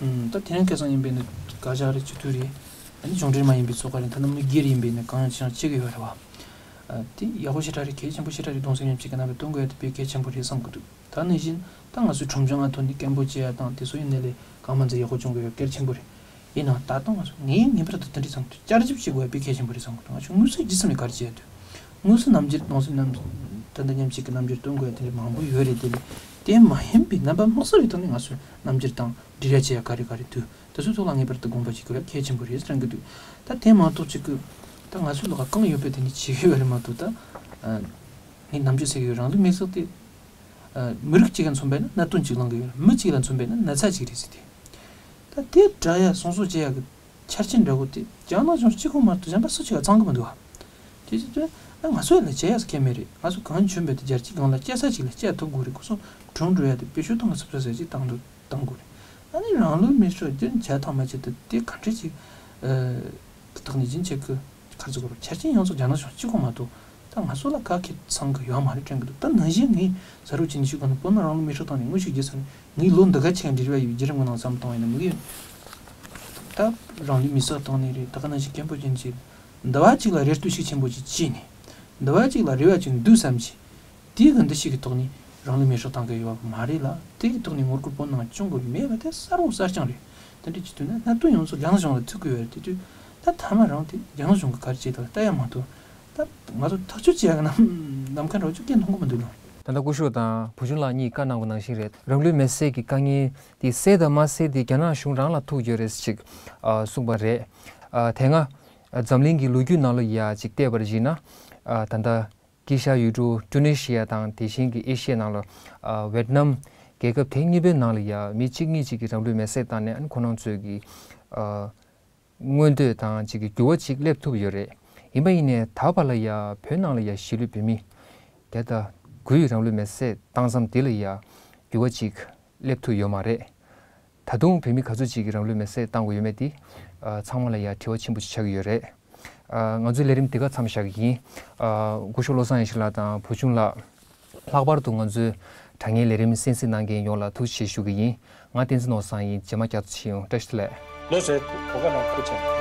ཨུམ། ད་དེ་རིང་ཁ་སང་ཡིན་པས་ན་བཀའ་ཤག་རེད། སྤྱི་འཐུས་རེད། ཨ་ནི་གཞུང་འབྲེལ་མ་ཡིན་པའི་ཚོགས་པ་རེད། ཐ་ན་མི་སྒེར་ཡིན་པས་ན་གང་ཡང་ཅི་ཡང་བྱེད་ཀྱི་ཡོད་རེད་བ། ཨ། དེ་ཡག་པོ་ཞེ་དྲག་རེད། གལ་ཆེན་པོ་ཞེ་དྲག་རེད། གདུང་སེམས་མཉམ་སྐྱེད་ཀྱི་རྣམ་པ་སྟོན་དགོས་ཡ་དེ་དཔེ་གལ་ཆེན་པོ་རེད་བསམ་གྱི་འདུག་ད་ནང་བཞིན་ད་ང་ཚོའི་ཁྲོམ་གཞུང་ཨ་ཐོག་ནས་སྐད་འབོད་བྱེད་ཡ་དང་དེ་ཚོ་ཡིན་ནའི་ལས་གང་མང་ཙམ་ཡག་པོ་བྱུང་དགོས་ཡ་གལ་ཆེན་པོ་རེད། ཡིན་ནའང་ད་ལྟ་ང་ཚོ་ངས་ངེས་པར་དུ་དེ་འདྲ་བསམ་གྱི་འདུག་བསྐྱར་ཞིབ་བྱེད་དགོས་ཡ་དཔེ་གལ་ཆེན་པོ་རེད་བསམ་གྱི་འདུག་ང་ཚོ་དངོས་སུ་རྗེས་མ་ནས་ག་རེ་བྱེད་ཡ་འདུག་དངོས་སུ་རྣམ་འགྱུར་གདུང་སེམས་རྣམ་ད་ལྟ་མཉམ་གཅིག་གི་རྣམ་འགྱུར་སྟོན་དགོས་ཡ་དེ་འདྲ་མང་པོ་ཡོད་རེད། དེ་ལས་དེ་མ་ཡིན་པའི་རྣམ་པ་དམིགས་བསལ་གྱི་ཐོག་ནས་ང་ཚོས་རྣམ་འགྱུར་དང་འབྲེལ་བ་བྱེད་ཡ་ག་རེ་ག་རེ་འདུག་དེ་ཚོའི་ཐོག་ལ་ངེས་པར་དུ་དགོངས་པ་བཞེས་དགོས་ཡ་གལ་ཆེན་པོ་རེད་དྲན་གྱི་འདུག་ད་དེ་མ་གཏོགས་ཅིག་གི་ད་ང་ཚོའི་ལག་ག་གང་ཡོད་པའི་དེ་ནི་བྱེད་ཀྱི་ཡོད་རེད་མ་གཏོགས། ད་ངས་ནམ་རྒྱུན་ཟེར་གྱི་ཡོད། རང་ལུས་མེར་སྲེག་དེ་མི་རིགས་གཅིག་ལ་མཚོན་པ་ཡིན་ན་གནད་དོན་གཅིག་ལངས་ཀྱི་ཡོད་རེད། མི་གཅིག་ལ་མཚོན་པ་ཡིན་ན་ན་ཚ་གཅིག་རེད་ཟེར་ཏེ། ད་དེ་དྲག་ཡ་སྲུང་སྐྱོབ་བྱེད་ཡ་གི་ཆ་རྐྱེན་འདྲ་བོ་དེ་རྒྱ་ནག་གཞུང་གཅིག་པོ་མ་གཏོགས་གཞན་པ་སུ་གཅིག་ལ་ཚང་གི་མི་འདུག་ཨ། དེ་བྱེད་དུས་ན་ང་ཚོ་ལ་བྱེད་ཡ་ཟེར་མཁན་མེད་རེད། ང་ཚོ་གང་བྱུང་བས་དེ་རྒྱལ་སྤྱི་སྒང་ལ་སྐྱེལ་ས་གཅིག་ལ་སྐྱེལ་ཐུབ་དགོས་རེད། ཁོ་ཚོ་གྲོངས་འགྲོ་ཡ་དེ་བེད་སྤྱོད་གཏོང་གི་ཚུགས་ས་ཟེར་གཅིག་བཏང་འདུག་བཏང་དགོས་རེད། ཨ་ནི་རང་ལུས་མེར་སྲེག་དེ་བྱ་ཐབས་མ་བྱེད་དུ་དེ་ག་འདྲ་ཅིག་ཨ། དེ་དག་ནི་རྒྱུན་ཆད་ཀྱི་ག་རེ་ཟེར་དགོས་རེད། ཆ་རྐྱེན་ཡོངས་རྫོགས་རྒྱ་ནག་གཞུང་གཅིག་པོ་མ་གཏོགས་ད་ང་ཚོ་ལ་ག་གེ་ཚང་གི་ཡོད་མ་རེད་དྲན་གྱི་འདུག་ད་ནང་བཞིན་ངས་ཟ་རུ་ཅིན་ཞུ་ག་ནི་བོད་ནང་རང་ལུས་མེར་སྲེག་བཏང་ནས་དངོས་ཤུགས་བརྒྱུད་ས་ནས་ངའི་ལོ་འདི་ག་ཆེ་འབྲེལ་བ་ཡོད་བརྒྱུད་རིམ་གྱི་ནང་བསམ་བཏང་བས་ན་མི་གི་ད་རང་ལུས་མེར་སྲེག་བཏང་ནས་རེད། ད་ག་ནང་བཞིན་སྐད་འབོད་ཅན་གྱི་འདི་བ་གཅིག་ལ་རེ་ལྟོས་ཤུགས་ཆེན་པོ་ཅིག་བྱས་ནས་འདི་བ་གཅིག་ལ་རེ་བ་ཅིག་འདུག་བསམ་གྱི། དེའི་གི་འདུ་ཤེས་ཀྱི་ཐོག་ནས་རང་ལུས་མེར་སྲེག་བཏང་གི་ཡོད་པ་མ་རེད་ལ། དེ་གི་ཐོག་ནས་ངོ་རྒོལ་བོད་ནང་བྱུང་གི་མེད་པ་དེ་གསལ་པོ་གསལ་རྐྱང་རེད། དེ་འདྲ་བྱེད་དུས་ན་གནད་དོན་ཡོངས་རྫོགས་རྒྱ་ནག་གཞུང་ལ་ཐུག་གི་ཡོད་རེད། དེ་དུས་ད་མཐའ་མ་རང་དེ་རྒྱ་ནག་གཞུང་གི་ག་རེ་བྱེད་ཐུབ་ལ་ལྟ་ཡ་མ་གཏོགས་ད་ང་ཚོ་ཐག་གཅོད་བྱེད་ཡ་གི་ནམ་ནམ་མཁའ་འགྲོ་ཆུ་སྐད་མཐོང་གི་མི་འདུག་ལ། ད་ལྟ་སྐུ་ཞབས་དང་བུ་ཆུང་ལགས་གཉིས་བཀའ་གནང་བ་ནང་བཞིན་རེད། རང་ལུས་མེར་སྲེག་གི་དཀའ་ངལ་དེ་སེལ་དང་མ་སེལ་དེ་རྒྱ་ནག་གཞུང་རང་ལ་ཐུག་ཡོད་རེད་ཅིག་ཨ། གསུངས་པ་རེད། ཨ། དེ་སྔ་འཛམ་གླིང་གི་ལོ་རྒྱུས་ནང་ལ་ཡ་ཅིག་བལྟས་པར་གཞིགས་ན། ཨ། ད་ལྟ་དཀྱིལ་ཤར་ཡུལ་གྲུ་ཀྲུ་ནེ་ཤི་ཡ་དང་དེ་བཞིན་གྱི་ཨེ་ཤི་ཡའི་ནང་ལ། ཨ། ཝེད་ནམ་རྒྱལ་ཁབ་དེ་གཉིས་པོའི་ནང་ལ་ཡ་མི་གཅིག་གཉིས་གཅིག་གིས་རང་ལུས་མེར་སྲེག་བཏང་ནས། ཨ་ནི་ཁོ་རང་ཚོས་ཀྱི། ཨ། མངོན་འདོད་དང་གཅིག་གི་འགྱུར་བ་གཅིག་སླེབས་ཐུབ་ཡོད་རེད། ཡིན་པ་ཡིན་ནའི་ད་བར་ལ་ཡ་བོད་ནང་ལ་ཡ་གཞིས་ལུས་བོད་མི་བརྒྱ་དང་དགུས་རང་ལུས་མེར་སྲེག་བཏང་མཚམས་འདི་ལ་ཡ་འགྱུར་བ་གཅིག་སླེབས་ཐུབ་ཡོད་མ་རེད། ད་དུང་བོད་མི་ག་ཚོད་ཅིག་གིས་རང་ལུས་མེར་སྲེག་བཏང་དགོས་ཡོད་མེད་དེ། ཨ། ཚང་མ་ལ་ཡ་དྲི་བ་ཆེན་པོ་ཞིག་ཆགས་ཀྱི་ཡོད་རེད། ཨ། ང་ཚོའི་ལས་རིམ་འདི་ག་མཚམས་བཞག་གི་ཡིན། ཨ། སྐུ་ཞབས་བློ་བཟང་ཡེ་ཤེས་ལགས་དང་བུ་ཆུང་ལགས། ལྷག་པར་དུ་ང་ཚོའི་དྲ་བརྙན་ལས་རིམ་གསན་གཟིགས་གནང་མཁན་ཡོངས་ལ་ཐུགས་རྗེ་ཆེ་ཞུ་གི་ཡིན། ང་བསྟན་འཛིན་ནོར་བཟང་ཡིན། རྗེས་མ་བསྐྱར་དུ་མཇལ་ཡོང་། བཀྲ་ཤིས་བདེ་ལེགས། ལགས་སོ། གོ་སྐབས་གནང་བར་ཐུགས་རྗེ་ཆེ།